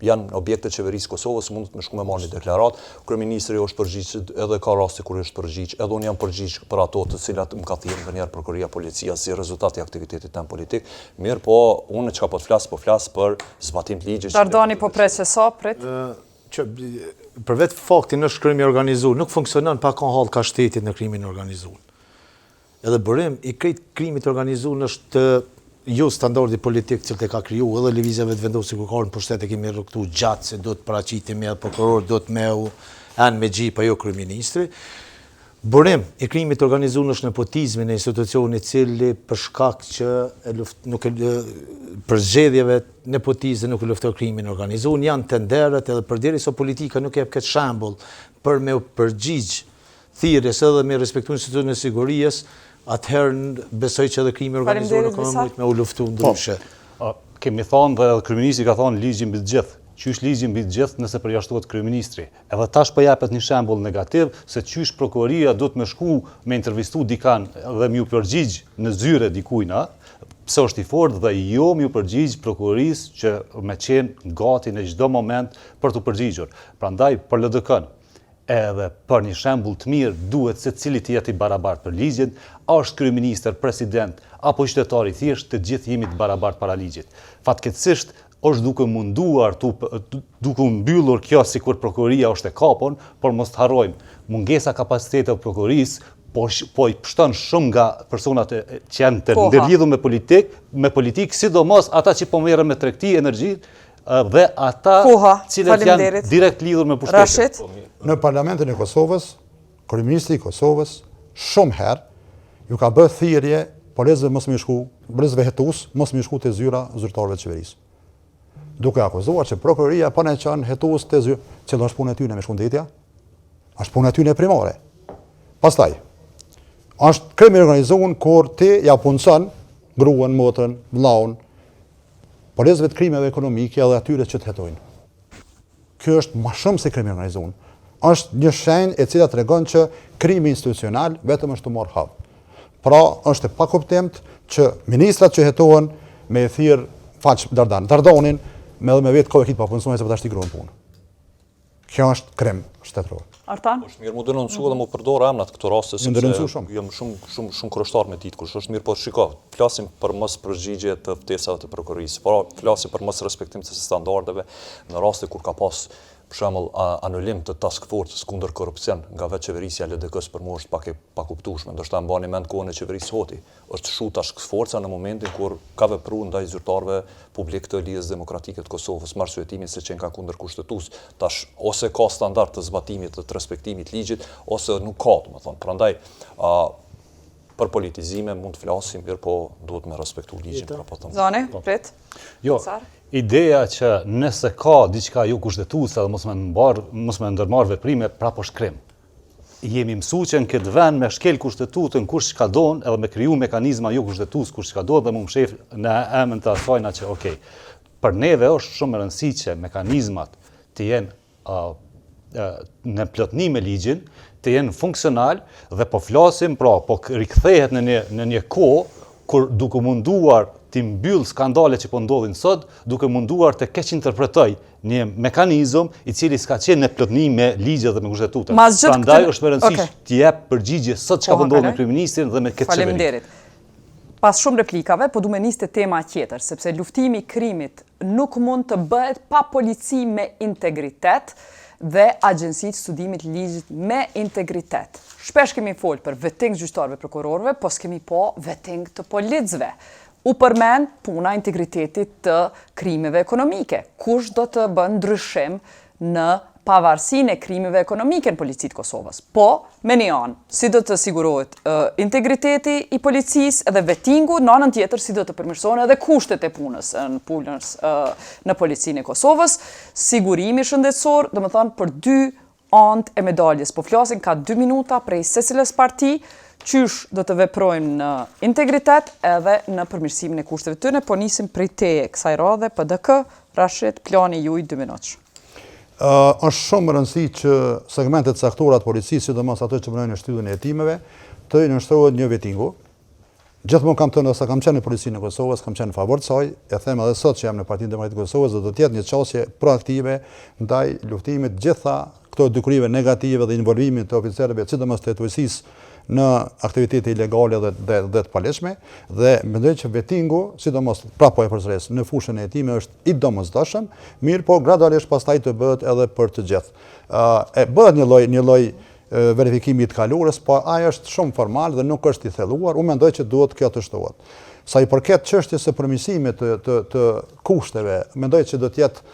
Janë objekte të qeverisë së Kosovës, mundet me shku me marrë një deklaratë. Kryeministri është përgjigj edhe ka raste kur është përgjigj, edhe unë jam përgjigj për ato të cilat më ka thirrë ndonjëherë prokuroria policia si rezultat i aktivitetit tem politik. Mirëpo, unë çka po të flas, po flas për zbatim të ligjit. Dardani po pret se sa pret? Që për vetë faktin është krimi i organizuar, nuk funksionon pa kon hallka e shtetit në krimin e organizuar. Edhe burim i krejt krimit të organizuar është jo standardi politik të cilët e ka kriju edhe Lëvizja Vetëvendosje kur ka ardhur në pushtet e kemi rrugëtu gjatë se duhet paraqitemi edhe prokuror duhet me u enë me gji pa jo kryeministri. Burim i krimit të organizuar është nepotizmi në institucioni i cili për shkak që e luft, nuk e për zgjedhjeve nepotizmi nuk e luftoi krimin e organizuar, janë tenderët edhe përderisa politika nuk jep këtë shembull për me u përgjigj thirrjes edhe me respektu institucionin e sigurisë, atëherë besoj që edhe krimi i organizuar nuk ka me mujt me u luftu ndryshe. Po. Kemi thonë dhe edhe kryeministri ka thonë ligji mbi të gjithë. Qysh ligji mbi të gjithë nëse përjashtohet kryeministri. Edhe tash po jepet një shembull negativ se qysh prokuroria duhet me shku me intervistu dikan dhe me ju përgjigj në zyre dikujna, pse është i fortë dhe jo me ju përgjigj prokurorisë që me qenë gati në çdo moment për t'u përgjigjur. Prandaj për LDK-n, Edhe për një shembull të mirë duhet secili të jetë i barabartë për ligjin, a është kryeministër, president apo qytetar i thjeshtë, të gjithë jemi të barabartë para ligjit. Fatkeqësisht, Është duke munduar tu duke u mbyllur kjo sikur prokuroria është e kapun, por mos të harrojmë, mungesa e kapaciteteve të prokurorisë po po i pshton shumë nga personat e, që janë të ndërlidhur me politikë, me politikë, sidomos ata që po merren me tregti energji dhe ata Koha, cilët janë direkt lidhur me pushtetin. Rashit. Në Parlamentin e Kosovës, kryeministri i Kosovës shumë herë ju ka bërë thirrje policëve mos me shku, policëve hetues mos me shku te zyra zyrtarëve të qeverisë. Duke akuzuar që prokuroria po na çon hetues te zyra, cila është puna e tyre me shku ndetja? Është puna e tyre primare. Pastaj, është krim i organizuar kur ti ja punëson gruan, motrën, vëllaun, policëve të krimeve ekonomike edhe atyre që të hetojnë. Kjo është ma shumë se krim i organizuar. Është një shenjë e cila tregon që krimi institucional vetëm është tu marrë hov. Pra, është e pakuptimtë që ministrat që hetohen me e thirr faq Dardan, Dardanin, me edhe me vetë ka e ki t'papunësuar se po ta shti gruan n'punë. Kjo është krim shtetëror. Artan? Është mirë mu denoncu edhe mu përdor emrat këto raste sepse jam shumë shumë shumë kureshtar me ditë kush është mirë, po shiko, flasim për mos përgjigje të ftesave të prokurorisë, po flasim për mos respektim të standardeve në raste kur ka pas për shembull anulim të task forcës kundër korrupsion nga vetë qeverisja e LDK-së për mua është pak e pakuptueshme, ndoshta e mbani mend kohën e qeverisë Hoti. Është shu task forca në momentin kur ka vepru ndaj zyrtarëve publik të Lidhjes Demokratike të Kosovës me arsyetimin se qenka kundër kushtetues. Tash ose ka standard të zbatimit dhe të respektimit të ligjit, ose nuk ka, domethënë. Prandaj, a, për politizime mund të flasim, mirëpo duhet me respektu ligjin, pra po them. Zani, po. prit. Jo, ideja që nëse ka diçka jo kushtetuese dhe mos me mbar, mos me ndërmarr veprime, prapë është krim. Jemi mësu që në këtë vend me shkel kushtetutën kush çka don edhe me kriju mekanizma jo kushtetues kush çka don dhe mu mshef në emën të asajna që okej. Për neve është shumë me rëndësi që mekanizmat të jenë uh, në plotni me ligjin, të jenë funksional dhe po flasim, pra, po rikthehet në një, në një kohë kur duke munduar t'i mbyll skandalet që po ndodhin sot, duke munduar të keqinterpretoj një mekanizëm i cili s'ka qenë në plotni me ligjet dhe me kushtetutën. Prandaj është me rëndësi okay. të jep përgjigje sot çka po ndodh me kryeministrin dhe me këtë qeveri. Faleminderit. Pas shumë replikave, po du me nis te tema tjetër, sepse luftimi i krimit nuk mund të bëhet pa polici me integritet dhe agjenci të studimit ligjit me integritet. Shpesh kemi folë për vetting gjyqtarëve prokurorëve, po s'kemi pa vetting të policëve. U përmend puna e integritetit të krimeve ekonomike. Kush do të bën ndryshim në pavarësinë e krimeve ekonomike në polici të Kosovës? Po, me një anë, si do të sigurohet integriteti i policisë edhe vetingu, në anën tjetër si do të përmirësohen edhe kushtet e punës në punës në policinë e Kosovës, sigurimi shëndetësor, domethënë për dy anët e medaljes. Po flasin ka dy minuta prej secilës parti, qysh do të veprojmë në integritet edhe në përmirësimin e kushteve tyre. Po nisim prej teje kësaj radhe, PDK, Rashit, plani juj dy minutësh. Uh, është shumë me rëndësi që segmentet e caktuara të policisë, sidomos ato që punojnë në shtyllën e hetimeve, të nënshtrohen një vetingu, Gjithmonë kam thënë sa kam qenë në Policinë e Kosovës, kam qenë në favor të saj, e them edhe sot që jam në Partinë Demokratike të Kosovës dhe do të jetë një qasje proaktive ndaj luftimit të gjitha këto dukurive negative dhe involvimit të oficerëve, sidomos të hetuesisë në aktivitete ilegale dhe dhe, dhe të paligjshme dhe mendoj që vetingu, sidomos prapë po e përsëris, në fushën e hetimeve është i domosdoshëm, mirëpo gradualisht pastaj të bëhet edhe për të gjithë. Ë e bëhet një lloj një lloj verifikimi i të kaluarës, po ai është shumë formal dhe nuk është i thelluar, unë mendoj që duhet kjo të shtohet. Sa i përket çështjes së përmirësimit të, të, të kushteve, mendoj që do të jetë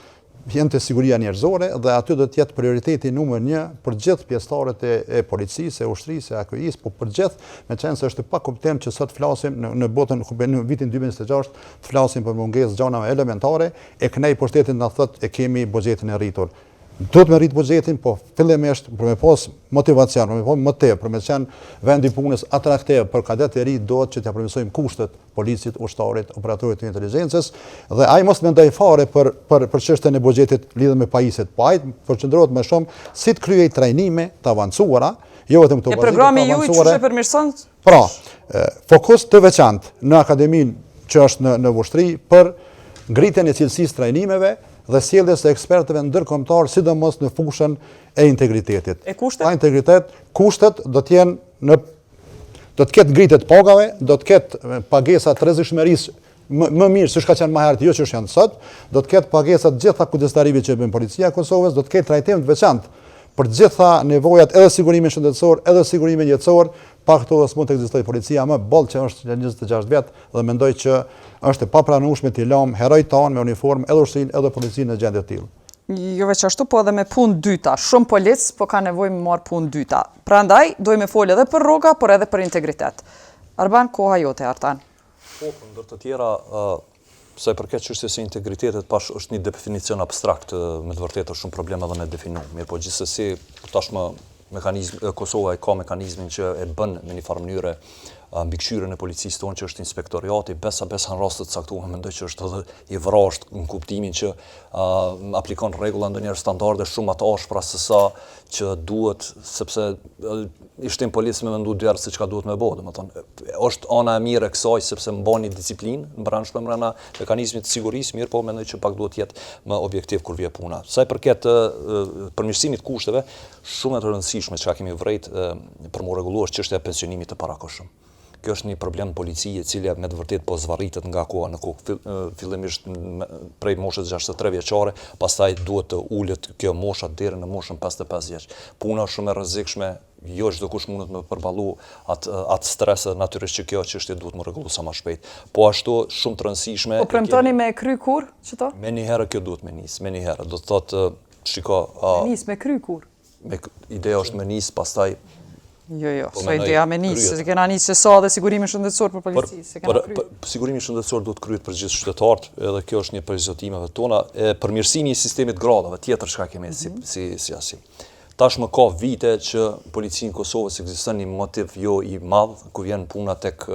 vjen te siguria njerëzore dhe aty do të jetë prioriteti numër 1 për gjithë pjesëtarët e, e policisë, e ushtrisë, e AKI-së, po për gjithë, meqenëse është e pakuptim që sot flasim në, në botën në vitin 2026 të flasim për mungesë gjanave elementare, e knej pushteti na thotë e kemi buxhetin e rritur. Duhet me rrit buxhetin, po fillimisht për me pas motivacion, për me pas motiv, për me qenë vendi i punës atraktiv për kadet e ri, duhet që t'ia përmirësojmë kushtet policit, ushtarit, operatorit të inteligjencës dhe ai mos mendoj fare për për për çështjen e buxhetit lidhur me pajisjet, po ai përqendrohet më shumë si të kryej trajnime të avancuara, jo vetëm këto bazike, programi juaj qysh e përmirëson? Pra, fokus të veçantë në akademinë që është në në Vushtrri për ngritjen e cilësisë trajnimeve dhe sjelljes së ekspertëve ndërkombëtar, sidomos në fushën e integritetit. E kushtet? Pa integritet, kushtet do të jenë në do të ketë ngritje të pagave, do të ketë pagesa të rrezikshmërisë. më, më mirë siç ka qenë më herët, jo qysh janë sot, do të ketë pagesa të gjitha kujdestarive që bën policia e Kosovës, do të ketë trajtim të veçantë për të gjitha nevojat edhe sigurimin shëndetësor, edhe sigurimin jetësor, pa këto s'mund të ekzistojë policia më boll që është në 26 vjet dhe mendoj që është e papranueshme t'i lëmë herojt tanë me uniformë edhe ushtrinë edhe policinë në gjendje të tillë. Jo veç ashtu, po edhe me punë dyta. Shumë policë po kanë nevojë me marrë punë dyta. Prandaj, dojmë me folë edhe për rroga, por edhe për integritet. Arban, koha jote, Artan. Po, po, ndër të tjera, sa i përket çështjes së integritetit, tash është një definicion abstrakt, me të vërtetë është shumë problem edhe me definu. Mirëpo gjithsesi, tashmë mekanizm, Kosova e ka mekanizmin që e bën në një farë mënyre mbikëqyrjen e policisë tonë që është inspektoriati, besa besa në raste të caktuara mendoj që është edhe i vrazhdë në kuptimin që uh, aplikon rregulla ndonjëherë standarde shumë më të ashpra se sa që duhet, sepse i shtin policët me mendu dy herë se çka duhet me bo, domethënë, është ana e mirë e kësaj sepse mban një disiplinë në brendshme mbrenda mekanizmit të sigurisë, mirëpo mendoj që pak duhet të jetë më objektiv kur vjen puna. Sa i përket përmirësimit të kushteve, shumë e rëndësishme çka kemi vrejt për m'u rregullu është çështja e pensionimit të parakohshëm. Kjo është një problem në polici e cila me të vërtetë po zvarritet nga koha në kohë. Fillimisht prej moshës 63 vjeçare, pastaj duhet të ulet kjo mosha deri në moshën 55 vjeç. Puna është shumë e rrezikshme, jo çdokush mundet me përballu atë atë stres dhe natyrisht që kjo çështje duhet m'u rregullu sa më shpejt. Po ashtu shumë të rëndësishme Po premtoni me e kry kur qëto? Menjëherë kjo duhet me nis, menjëherë. Do të thotë shiko, Me nis me kry kur? Me ideja është me nis, pastaj Jo, jo, po s'o ideja me nis, se kena nis që sa dhe sigurimin shëndetësor për polici, s'e kena kry. Për, sigurimin shëndetësor duhet kryet për gjithë qytetarët, edhe kjo është një prej zotimeve tona, e përmirësimi i sistemit gradave, tjetër çka kemi si, mm -hmm. si, si asi. Tashmë ka vite që policinë Kosovës ekziston një motiv jo i madh, ku vjen puna tek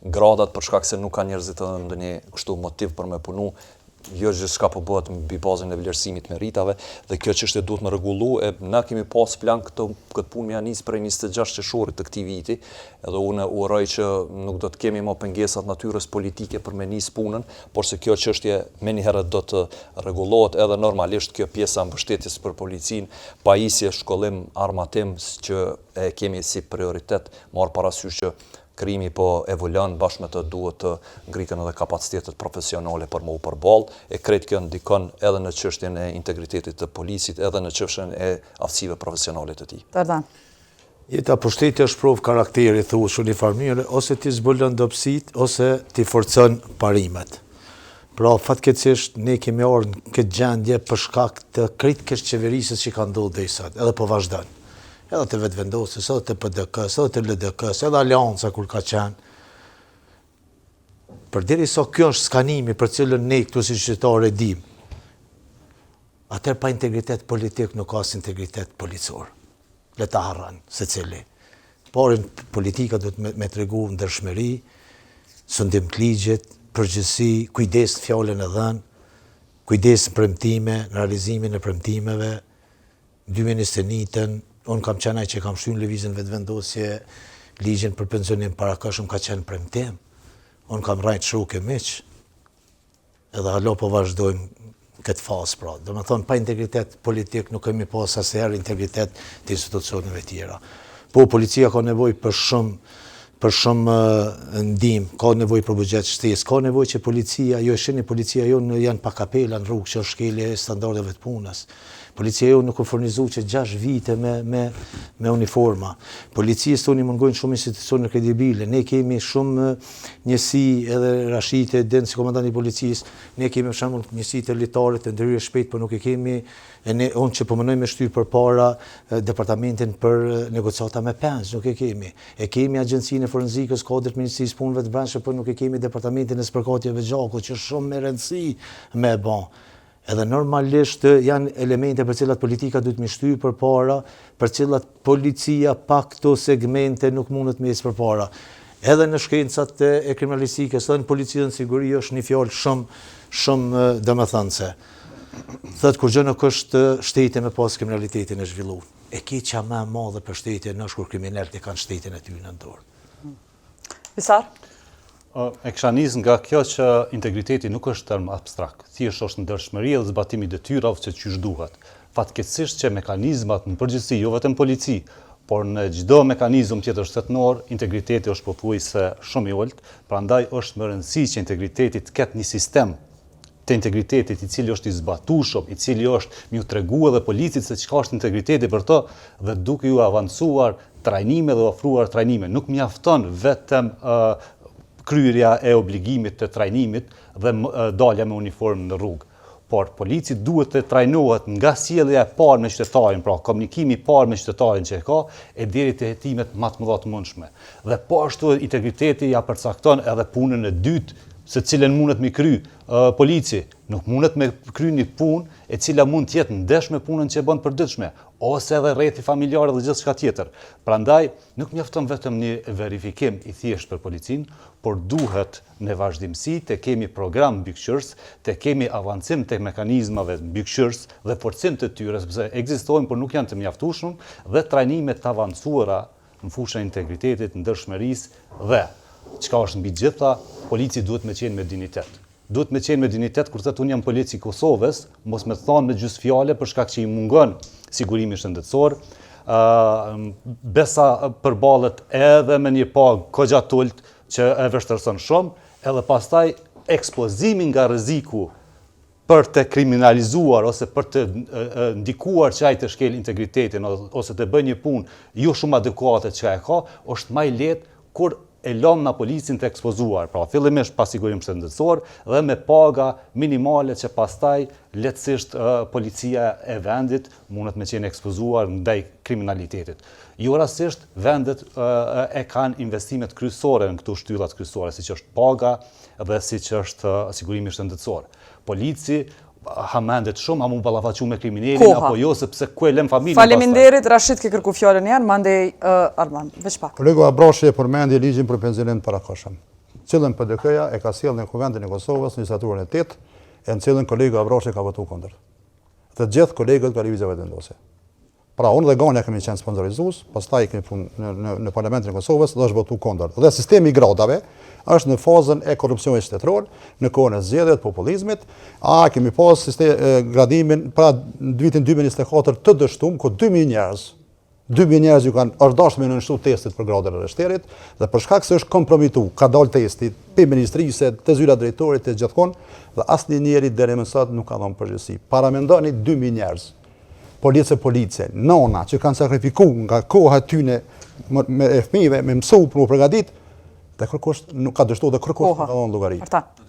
gradat për shkak se nuk ka njerëzit edhe ndonjë kështu motiv për me punu, jo gjithçka po bëhet mbi bazën e vlerësimit të meritave dhe kjo çështje duhet me rregullu e na kemi pas plan këtë këtë punë me ja nis prej 26 qershorit të këtij viti edhe unë uroj që nuk do të kemi më pengesa të natyrës politike për me nis punën, por se kjo çështje menjëherë do të rregullohet edhe normalisht kjo pjesa e mbështetjes për policinë, pajisje, shkollim, armatim që e kemi si prioritet marrë parasysh që Krimi po evolon, bashkë me të duhet të ngriten edhe kapacitetet profesionale për me u përballë, e krejt kjo ndikon edhe në çështjen e integritetit të policit, edhe në çështjen e aftësive profesionale të tij. Dardan. Jeta pushteti është provë karakteri, thuhet në një farë mënyre, ose ti zbulon dobësitë, ose ti forcon parimet. Pra, fatkeqësisht, ne kemi ardhur në këtë gjendje për shkak të krejt keqqeverisjes që ka ndodhur deri sot, edhe po vazhdon. Edhe të Vetëvendosjes, edhe të PDK-së, edhe të LDK-së, edhe Aleanca kur ka qenë. Përderisa kjo është skanimi për cilën ne këtu si qytetarë e dimë, atëherë pa integritet politik nuk ka as integritet policor. Le ta harron secili. Por politika duhet me, me tregu ndershmëri, sundim të ligjit, përgjegjësi, kujdes në fjalën e dhënë, kujdes në premtime, në realizimin e premtimeve, 2021-tën, unë kam qenë ai që kam shty në Lëvizjen Vetëvendosje ligjin për pensionim parakohshëm ka qenë premtim. Unë kam rrajt shokë e miq, edhe hala po vazhdojmë këtë fazë, pra. Domethonë, pa integritet politik nuk kemi pas asnjëherë integritet të institucioneve tjera. Po, policia ka nevojë për shumë për shumë ndihmë, ka nevojë për buxhet shtesë, ka nevojë që policia, jo e shihni policia jonë janë pa kapela në rrugë që është shkelje e standardeve të punës. Policia jonë nuk u furnizu që 6 vite me, me, me uniforma. Policisë tonë i mungojnë shumë institucione kredibile. Ne kemi shumë njësi edhe Rashiti e din si komandant i policisë. Ne kemi për shembull njësi elitare të ndërhyrjes shpejt, por nuk e kemi e ne unë që po mendoj me shty përpara departamentin për negociata me pengje, nuk e kemi. E kemi agjencinë e forenzikës, kuadër të Ministrisë Punëve të Brendshme, por nuk e kemi departamentin e spërkatjeve gjakut, që është shumë me rëndësi me e ba. Edhe normalisht janë elemente për cilat politika duhet me shty përpara, për cilat policia pa këto segmente nuk mundet me ecë përpara. Edhe në shkencat e kriminalistikës, edhe në polici dhe në siguri është një fjalë shumë shumë domethënëse. Thotë kurgjë nuk është shteti me pas kriminalitetin e zhvillu. E keqja më e madhe për shtetin është kur kriminelët e kanë shtetin e tyre në dorë. Visar? E kisha nis nga kjo që integriteti nuk është term abstrakt, thjesht është ndershmëri dhe zbatim i detyrave që qysh duhet. Fatkeqësisht që mekanizmat në përgjithësi, jo vetëm polici, Por në çdo mekanizëm tjetër shtetënor, integriteti është pothuajse shumë i ulët, prandaj është me rëndësi që integriteti të ketë një sistem të integritetit i cili është i zbatueshëm, i cili është me ju tregu edhe policit se çka është integriteti për të dhe duke ju avancuar trajnime dhe ofruar trajnime. Nuk mjafton vetëm kryerja e obligimit të trajnimit dhe dalja me uniformë në rrugë. Por polici duhet të trajnohet nga sjellja e parë me qytetarin, pra komunikimi i parë me qytetarin që e ka, e deri te hetimet më të mëdha të mundshme. Dhe po ashtu integriteti ja përcakton edhe punën e dytë, se cilën mundet me kry polici. Nuk mundet me kry një punë e cila mund të jetë ndesh me punën që e bën përditshme, ose edhe rrethi familjar dhe gjithçka tjetër. Prandaj nuk mjafton vetëm një verifikim i thjeshtë për policinë, por duhet Në vazhdimësi të kemi program mbikëqyrës, të kemi avancim të mekanizmave mbikëqyrës dhe forcim të tyre, sepse ekzistojnë por nuk janë të mjaftueshëm dhe trajnime të avancuara në fushën e integritetit, ndershmërisë dhe, çka është mbi të gjitha, polici duhet me qenë me dinjitet. Duhet me qenë me dinjitet kur thotë unë jam polic i Kosovës, mos me thonë me gjysë fjale për shkak që i mungon sigurimi shëndetësor, besa përballet edhe me një pagë kogja t'ulët që e vështirëson shumë, edhe pastaj ekspozimi nga rreziku për të kriminalizuar ose për të ndikuar që ai të shkel integritetin ose të bëjë një punë jo shumë adekuate që e ka, është më i lehtë kur e lëmë na policin të ekspozuar, pra fillimisht pa sigurim shëndetësor dhe me paga minimale që pastaj lehtësisht policia e vendit mundet me qenë ekspozuar ndaj kriminalitetit. Jo rastësisht, vendet e kanë investimet kryesore në këto shtyllat kryesore, siç është paga dhe siç është sigurimi shëndetësor. Polici hamendet shumë, a mu ballafaqu me kriminelin, apo jo, sepse ku e lem familjen pastaj. Faleminderit, Rashit ke kërku fjalën një herë, mandej Arman, veç pak. Kolegu Abrashi e përmendi ligjin për pensionim të parakohshëm, cilën PDK-ja e ka sjellë në Kuvendin e Kosovës në legjislaturën e 8, e në cilën kolegu Abrashi ka votu kundër. Dhe gjithë kolegët nga Lëvizja Vetëvendosje. Pra, unë dhe Ganja kemi qenë sponsorizues, pastaj kemi punu në, në, në Parlamentin e Kosovës dhe është votu kundër. Dhe sistemi i gradave është në fazën e korrupsionit shtetëror, në kohën e zgjedhjeve të populizmit, a kemi pas sistem, gradimin, pra në vitin 2024 të dështum, ku 2000 njerëz, 2000 njerëz ju kanë është dashur me nënshtru testit për gradën e rreshterit dhe për shkak se është kompromitu, ka dalë testi pe ministrisë, te zyra drejtorit të gjithkund dhe asnjë njeri deri më sot nuk ka dhënë përgjegjësi. Paramendoni 2000 njerëz policë e police, nona që kanë sakrifiku nga koha e tyne me e fëmijëve, me mësu për mu përgatit, dhe kërkush nuk ka dështu dhe kërkush nuk ka dhënë llogari.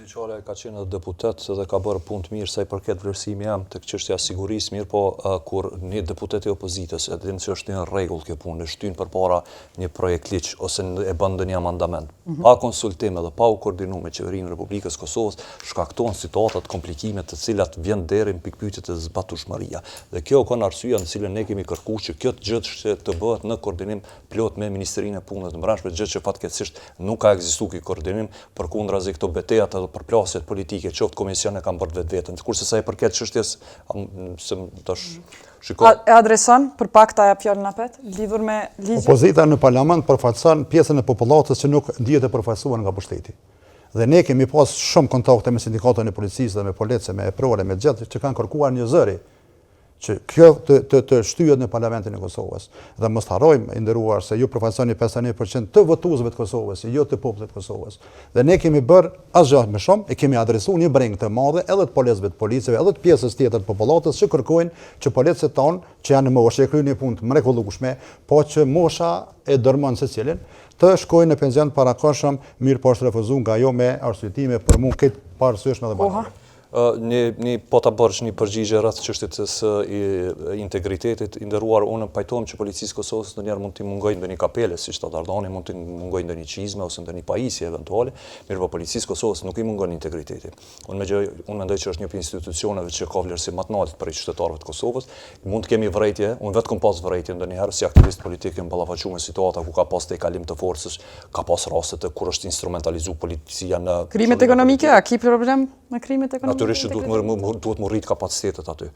Zoti Qalaj ka qenë edhe deputet dhe ka bërë punë të mirë sa i përket vlerësimi jem tek çështja e sigurisë, mirëpo kur një deputet i opozitës e din që është një rregull kjo punë, e shtyn përpara një projektligj ose e bën ndonjë amandament, mhm. pa konsultim edhe pa u koordinu me qeverinë e Republikës së Kosovës, shkakton situata të komplikime të cilat vjen deri në pikëpyetje te zbatueshmëria. Dhe kjo ka qenë arsyeja në cilën ne kemi kërkuar që kjo gjë të bëhet në koordinim plot me Ministrinë e Punëve të Brendshme, gjë që fatkeqësisht nuk ka ekzistuar ky koordinim, përkundrazi këto betejat edhe përplasjet politike, qoftë komision e kanë bërë vetveten. Kurse sa i përket çështjes, se tash Shiko. E adreson, për pak ta jap fjalën apet, lidhur me ligjin? Opozita në parlament përfaqëson pjesën e popullatës që nuk ndihet e përfaqësuar nga pushteti. Dhe ne kemi pas shumë kontakte me sindikatën e policisë dhe me policë, me eprore, me gjithë që kanë kërkuar një zëri që kjo të, të, të shtyhet në Parlamentin e Kosovës. Dhe mos të harrojmë, i nderuar, se ju përfaqësoni 51% të votuesve të Kosovës, jo të popullit të Kosovës. Dhe ne kemi bërë asgjë më shumë, e kemi adresuar një brengë të madhe edhe të policëve, të policëve, edhe të pjesës tjetër të popullatës që kërkojnë që policët tanë, që janë në moshë, që kryejnë një punë të mrekullueshme, po që mosha e dërmon secilin, të shkojnë në pension parakohshëm, mirëpo është refuzuar nga ju me arsyetime për mua këtë paarsyeshme dhe banale. Një, një po ta bërsh një përgjigje rreth çështjes së integritetit, i nderuar, unë pajtohem që policisë së Kosovës ndonjëherë mund t'i mungojë ndonjë kapele, siç tha Dardani, mund t'i mungojë ndonjë çizme ose ndonjë pajisje eventuale, mirëpo policisë së Kosovës nuk i mungon integriteti. Unë me gjë, unë mendoj që është një prej institucioneve që ka vlerësim më të lartë prej qytetarëve të Kosovës. Mund të kemi vërejtje, unë vetë kam pas vërejtje ndonjëherë si aktivist politik jam ballafaqu me situata ku ka pas tejkalim të forcës, ka pas raste të kur është instrumentalizu policia në Krimet ekonomike, a ki problem? Me krimet ekonomike? Natyrisht që duhet më duhet më rrit kapacitetet aty.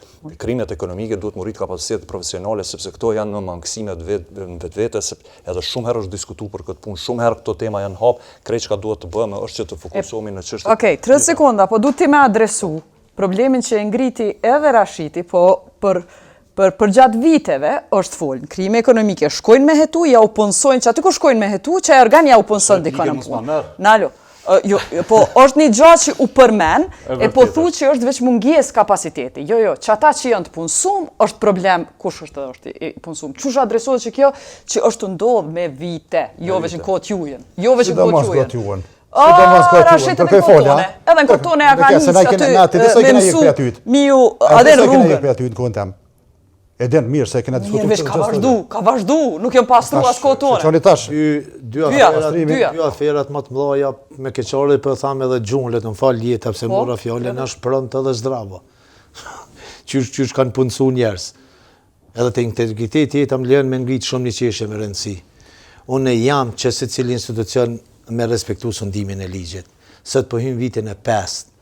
Krimet ekonomike duhet më rrit kapacitetet profesionale sepse këto janë në mangësime të vet në vetvete se edhe shumë herë është diskutuar për këtë punë, shumë herë këto tema janë hap, krejt çka duhet të bëjmë është që të fokusohemi në çështjet. Okej, okay, 30 sekonda, po du ti me adresu problemin që e ngriti edhe Rashiti, po për. Për përgjatë viteve është folë, në krime ekonomike shkojnë me hetu, ja u punësojnë, që aty ku shkojnë me hetu, qaj organ ja u punëson dikon në punë. Nalo, jo, jo, po është një gja që u përmen, e po thu që është veç mungesë kapaciteti. Jo, jo, që ata që janë të punësum, është problem, kush është edhe është i punësum. Qysh adresohet që kjo, që është tu ndodhë me vite, jo veç në kohë t'jujën. Jo veç në kohë t'jujën. Sidomos kohë t'jujën. Për kë folja? Edhe në kohë tone ja ka nisë aty me mësu, miu, edhe në rrugën. Në kohën tem. E din mirë se kena diskutuar. Mirë, veç ka vazhdu, ka vazhdu, nuk jam pastru as kohë tone. Çoni tash. Dy dy aferat, dy aferat më të mëdha me keqardhje po e tham edhe gjuhën, le të më fal jeta pse po, mora fjalën, është Pronto edhe Zdravo. Qysh qysh kanë punësu njerëz. Edhe te integriteti jeta më lejon me ngrit shumë një çështje me rëndësi. Unë jam që secili institucion me respektu sundimin e ligjit. Sot po hyjmë vitin e pestë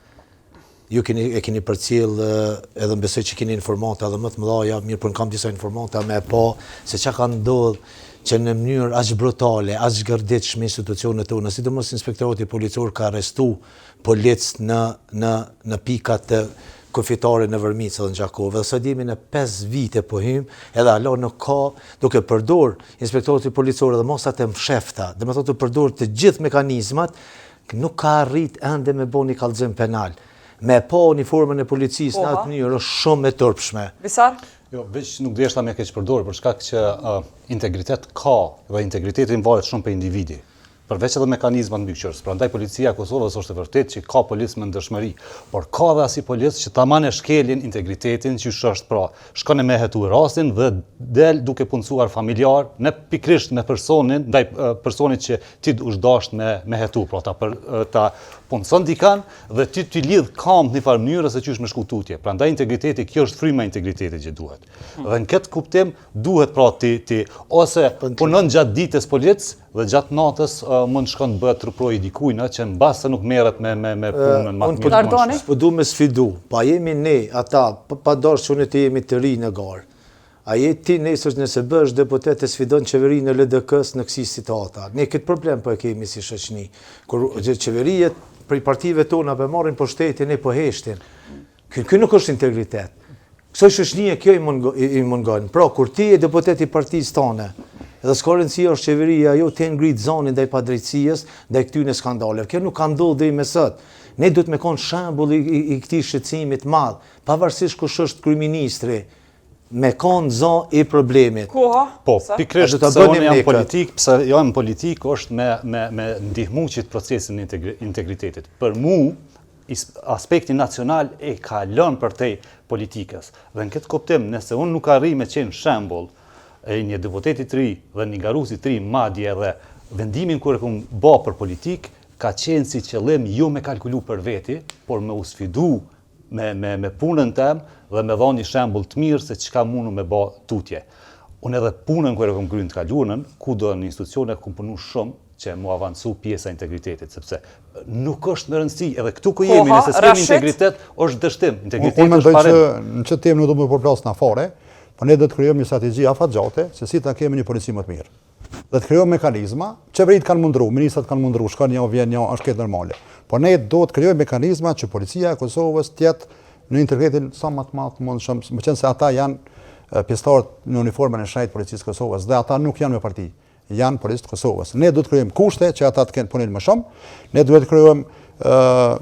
Ju keni e keni përcjell edhe më besoj që keni informata edhe më të mëdha, mirë po unë kam disa informata me pa se çka ka ndodhur që në mënyrë aq brutale, aq gërditshme institucionet tona, sidomos inspektorati policor ka arrestu policë në në në pikat kufitare në Vërmicë dhe në Gjakovë. Dhe sot jemi në 5 vite po hymë, edhe hala nuk ka duke përdor inspektorati policor edhe masat e mshefta, domethënë të përdor të gjithë mekanizmat Nuk ka arrit ende me bo një kallëzim penal. Me pa uniformën e policisë në atë mënyrë është shumë e turpshme. Visar? Jo, veç nuk deshta me keqpërdorë, për shkak që uh, integritet ka dhe integriteti varet shumë prej individi. Përveç edhe mekanizmat mbikëqyrës. Prandaj policia e Kosovës është e vërtetë që ka policë me ndershmëri, por ka edhe asi policë që taman e shkelin integritetin që është pra, shkon e me hetu rastin dhe del duke punësuar familjar në pikërisht me personin, ndaj personit që ti është dasht me me hetu, pra ta për ta punëson dikan dhe ti t'i lidh kamët në një farë mënyre se qysh me shku tutje. Prandaj integriteti, kjo është fryma e integritetit që duhet. Hmm. Dhe në këtë kuptim duhet pra ti ti ose punon gjatë ditës polic dhe gjatë natës uh, mund shkon të bëhet truprojë i dikujt, që mbase nuk merret me me me punën më të mirë. Unë po du me sfidu, pa jemi ne ata, pa, pa dashur që ne të jemi të ri në garë. A je ti nesër nëse bëhesh deputet e sfidon qeverinë e LDK-së në kësi situata? Ne këtë problem po e kemi si shoqni. Kur qeverijet prej partive tona po marrin pushtetin, ne po heshtim. Ky ky nuk është integritet. Kësaj shoqnie kjo i mungon, i mungon. Pra kur ti je deputet i partisë tane, edhe s'ka rëndësi është qeveria ajo ti ngrit zanin ndaj padrejtësisë, ndaj këtyre skandaleve. Kjo nuk ka ndodhur deri më sot. Ne duhet me kon shembull i, i, i këtij shqetësimi të madh, pavarësisht kush është kryeministri, me kon za i problemit. Koha? Po, pikërisht pse unë jam politik, pse jam politik është me me me ndihmu qit procesin e integritetit. Për mu aspekti nacional e kalon përtej politikës. Dhe në këtë kuptim, nëse unë nuk arrij me qenë shembull e një deputeti të ri dhe një garuesi të ri, madje edhe vendimin kur e kom ba për politikë, ka qenë si qëllim jo me kalkulu për veti, por me u sfidu me me me punën tem dhe me dhanë një shembull të mirë se çka mundu me ba tutje. Unë edhe punën kur e kom kry në të kaluarën, kudo në institucione kom punu shumë që mu avancu pjesa e integritetit, sepse nuk është me rëndësi, edhe këtu ku jemi, nëse s'kemi integritet, është dështim, integriteti është parim. Unë mendoj që në qët temë nuk do me përplas na fare, po ne do të krijojmë një strategji afatgjate se si ta kemi një polici më të mirë. Dhe të krijojmë mekanizma, qeveritë kanë me ndrru, ministrat kanë me ndrru, shkon një, vjen një, është këtë normale. Po ne do të krijojmë mekanizma që policia e Kosovës të jetë në integritetin sa më të madh të mundshëm, meqenëse ata janë pjesëtarët në uniformën e shenjtë policisë së Kosovës dhe ata nuk janë me parti, janë policë të Kosovës. Ne duhet të krijojmë kushte që ata të kenë punojnë më shumë. Ne duhet të krijojmë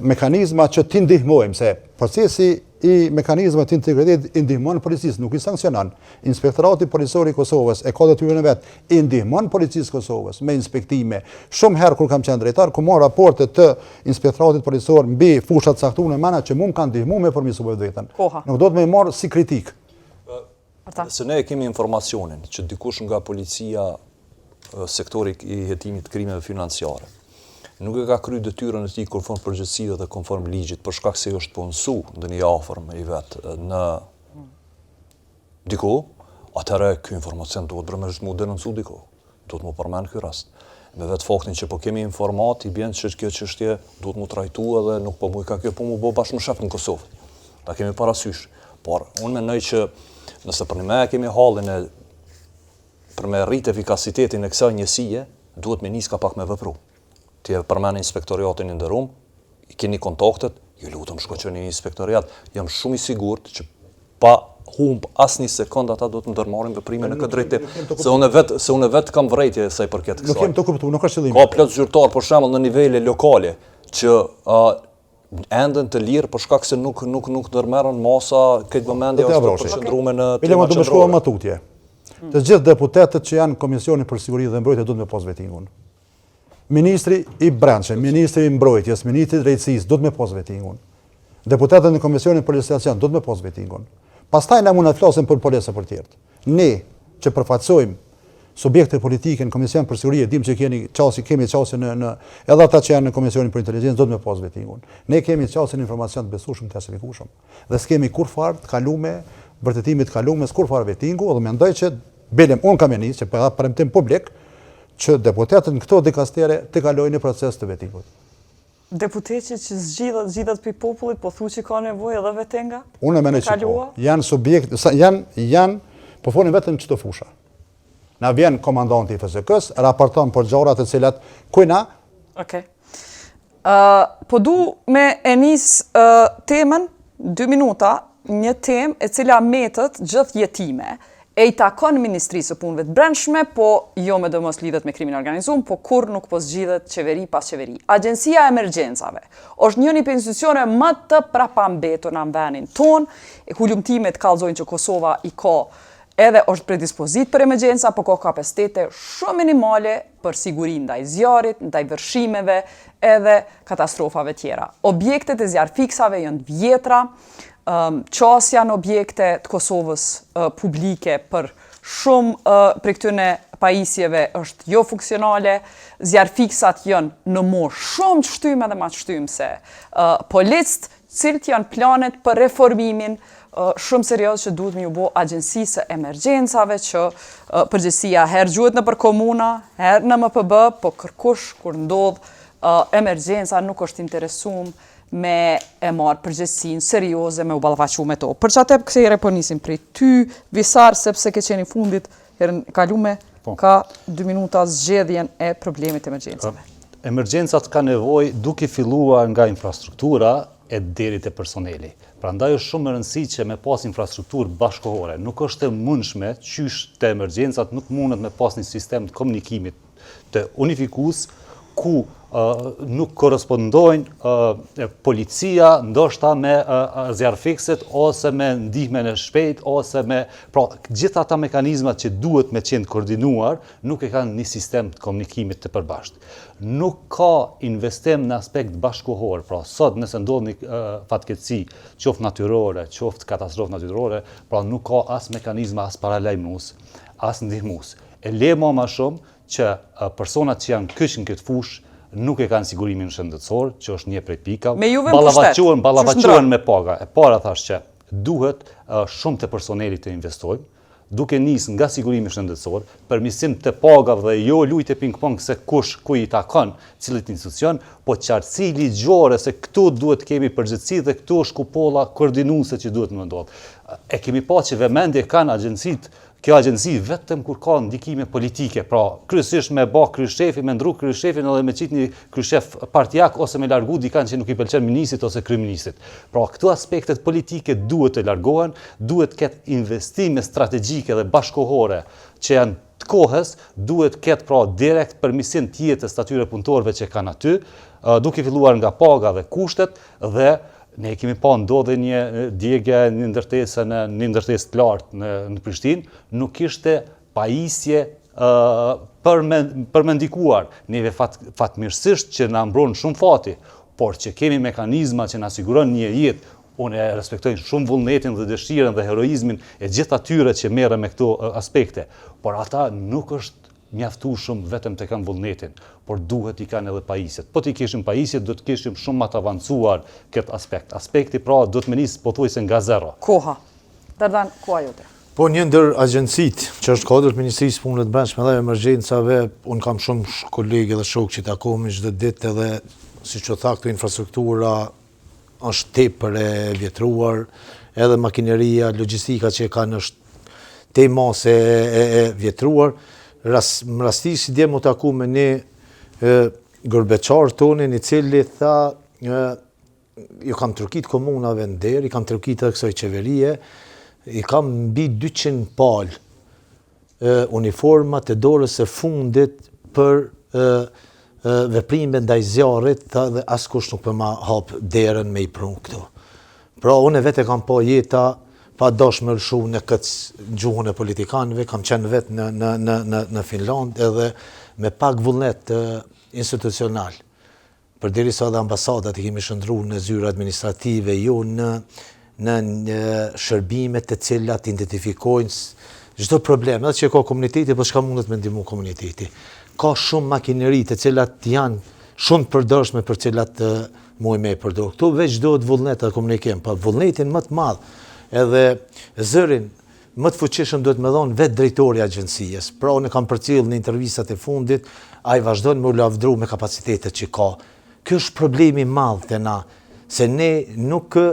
mekanizma që t'i ndihmojmë se procesi i mekanizmave të integritetit i ndihmon policisë, nuk i sanksionon. Inspektorati Policor i Kosovës e ka detyrën e vet, i ndihmon policisë së Kosovës me inspektime. Shumë herë kur kam qenë drejtor, kam marrë raporte të Inspektoratit Policor mbi fusha të caktuara mana që mu më kanë ndihmuar me përmirësu veten. Nuk do të me marrë si kritikë. Se ne e kemi informacionin që dikush nga policia sektori i hetimit të krimeve financiare nuk e ka kry detyrën e tij konform përgjegjësive dhe konform ligjit për shkak se është punësu ndonjë i afërm i vet në diku, atëherë ky informacion duhet bre me u denoncu diku. Duhet mu përmend ky rast. Me vetë faktin që po kemi informat, i bjen që kjo çështje duhet mu trajtu edhe nuk po mujka kjo po mu bo bash më shef në Kosovë. Ta kemi parasysh. Por, unë mendoj që nëse përnjëmend e kemi hallin e për me rrit efikasitetin e kësaj njësie, duhet me nis ka pak me vepru. Ti e përmend inspektoriatin i nderum, i keni kontaktet, ju lutem shko çoni në inspektoriat. Jam shumë i sigurt që pa. humb asnjë sekond ata duhet të ndërmarrin veprime në këtë drejtim. Se unë vetë se unë vetë kam vërejtje sa i përket kësaj. Nuk jemi tu kuptu, nuk është qëllimi. Ka plot zyrtar për shembull në nivele lokale që uh, enden të lirë për shkak se nuk nuk nuk ndërmerren masa, këtë vëmendje është e përqendruar në tema qendrore. Bile më më tutje. Të gjithë deputetët që janë në Komisionin për Siguri dhe Mbrojtje duhet me pas vetingun. Ministri i Brendshëm, Ministri i Mbrojtjes, Ministri i Drejtësisë duhet me pas vetingun. Deputetët në Komisionin për Legjislacion duhet me pas vetingun. Pastaj ne mund të flasim për policë e për tjerët. Ne që përfaqësojmë subjekte politike në Komision për Siguri e dim që keni qasje, kemi qasje në në edhe ata që janë në Komisionin për Inteligjencë duhet me pas vetingun. Ne kemi qasje në informacion të besueshëm, të klasifikueshëm. Dhe s'kemi kurrfarë të kalume, vërtetimi të kalume, kurrfarë vetingu dhe mendoj që Bilem, unë kam e nisë, që po jap premtim publik, që deputetët në këto dikastere të kalojnë në proces të vetingut. Deputeti që zgjidhet, zgjidhet prej popullit, po thu që ka nevojë edhe vetinga? Unë e mendoj që po. Janë subjekt, janë, janë, po folim vetëm qëto fusha. Na vjen komandanti i FSK-s, raporton për gjëra të cilat kujna? Okej. Po du me e nis temën, dy minuta, një temë e cila metet gjithë jetime, e i takon Ministrisë së Punëve të Brendshme, po jo medoemos lidhet me krimin e organizum, po kurrë nuk po zgjidhet qeveri pas qeveri. Agjencia e Emergjencave është njëni prej institucioneve më të prapambetura në vendin tonë, e hulumtimet kallzojnë që Kosova i ka edhe është predispozitë për emergjenca, po ka kapacitete shumë minimale për siguri ndaj zjarrit, ndaj vërshimeve edhe katastrofave tjera. Objektet e zjarrfiksave janë të vjetra, qasja në objekte të Kosovës publike për shumë prej këtyne pajisjeve është jo funksionale, zjarrfiksat janë në moshë shumë të shtyme dhe ma të shtyme se policët, cilët janë planet për reformimin shumë serioz që duhet me ju bo Agjencisë së Emergjencave që përgjegjësia herë gjuhet nëpër komuna, herë në MPB, po kërkush kur ndodh emergjenca nuk është interesum me e marrë përgjegjësinë serioze me u ballafaqu me to. Për qatë kësaj here po nisim prej ty, Visar, sepse ke qenë i fundit herën e kalume, po. ka dy minuta zgjedhjen e problemit të emergjencave. Emergjencat ka nevojë duke filluar nga infrastruktura e deri te personeli. Prandaj është shumë me rëndësi që me pas infrastrukturë bashkëkohore. Nuk është e mundshme qysh te emergjencat nuk mundet me pas një sistem të komunikimit të unifikues ku nuk korrespondojnë policia ndoshta me zjarrfikësit ose me ndihmën e shpejtë ose me pra gjithë ata mekanizmat që duhet me qenë koordinuar nuk e kanë një sistem të komunikimit të përbashkët. Nuk ka investim në aspekt bashkëkohor, pra sot nëse ndodh një fatkeqësi, qoftë natyrore, qoftë katastrofë natyrore, pra nuk ka as mekanizma as paralajmërues, as ndihmues. E le ma ma shumë që personat që janë kyç në këtë fushë nuk e kanë sigurimin shëndetësor, që është një prej pikave. Me juve në pushtet, qysh ballafaqohen me paga. E para thash që duhet shumë te personeli të investojmë, duke nis nga sigurimi shëndetësor, përmirësim të pagave dhe jo lujtje ping-pong se kush ku i takon cilit institucion, po qartësi ligjore se këtu duhet të kemi përgjegjësi dhe këtu është kupolla koordinuese që duhet me ndodhë. E kemi pa që vëmendje kanë agjencitë Kjo agjenci vetëm kur ka ndikime politike, pra kryesisht me ba kryeshefi, me ndru kryeshefin edhe me qitë një kryeshef partijak ose me largu dikan që nuk i pëlqen ministrit ose kryeministrit. Pra këto aspektet politike duhet të largohen, duhet të ketë investime strategjike dhe bashkëkohore që janë të kohës, duhet të ketë pra direkt përmirësim të jetës të atyre punëtorëve që kanë aty, duke filluar nga paga dhe kushtet dhe Ne e kemi pa ndodhi një djegie një ndërtese në një ndërtesë të lartë në në Prishtinë, nuk kishte pajisje për me për me ndikuar. Neve fat, fatmirësisht që na mbron shumë fati, por që kemi mekanizma që na siguron një jetë, unë e respektoj shumë vullnetin dhe dëshirën dhe heroizmin e gjithë atyre që merren me këto aspekte, por ata nuk është mjaftueshëm vetëm të kanë vullnetin, por duhet t'i kanë edhe pajisjet. Po t'i kishim pajisjet, do të kishim shumë ma të avancuar këtë aspekt. Aspekti pra do të me nisë pothuajse nga zero. Koha. Dardan, koha jote. Po një ndër agjencitë që është kuadër të Ministrisë së Punëve të Brendshme dhe Emergjencave, unë kam shumë kolegë dhe shokë që takohemi çdo ditë edhe siç u tha këtu infrastruktura është tepër e vjetruar, edhe makineria, logjistika që e kanë është tej mase e, e, e vjetruar. Ras, më rastisi dje m'u taku me një e, gurbeqar tonin i cili tha e, ju kam trokit komunave në derë, i kam trokit edhe kësaj qeverie, I kam mbi 200 palë uniforma të dorës së fundit për veprime ndaj zjarrit, tha dhe askush nuk po ma hap derën me i pru këto. Pra, unë vetë e kam pa jeta, pa dash me lëshu në këtë gjuhën e politikanëve, kam qenë vetë në, në, në, në, në Finland edhe me pak vullnet institucional. Përderisa edhe ambasadat i kemi shndërru në zyra administrative, jo në në në shërbime të cilat identifikojnë çdo problem, edhe që ka komuniteti, po çka mundet me ndihmu komuniteti. Ka shumë makineri të cilat janë shumë të përdorshme për cilat mujmë me i përdor. Këtu veç duhet vullnet dhe komunikim, po vullnetin më të madh edhe zërin më të fuqishëm duhet me dhonë vetë drejtori i agjencisë. Pra unë kam përcjellë në intervistat e fundit, ai vazhdon me u lavdru me kapacitetet që ka. Ky është problemi i madh te na, se ne nuk e,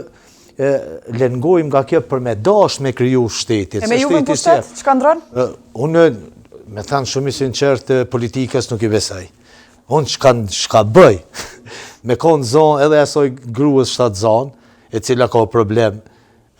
lëngojmë nga kjo për me dash me kriju shtetit. E me juve në pushtet, çka ndron? Unë, me thanë shumë i sinqert, politikës nuk i besoj. Unë çka, çka bëj, me konë zonë edhe asoj gruës shtatzanë, e cila ka problem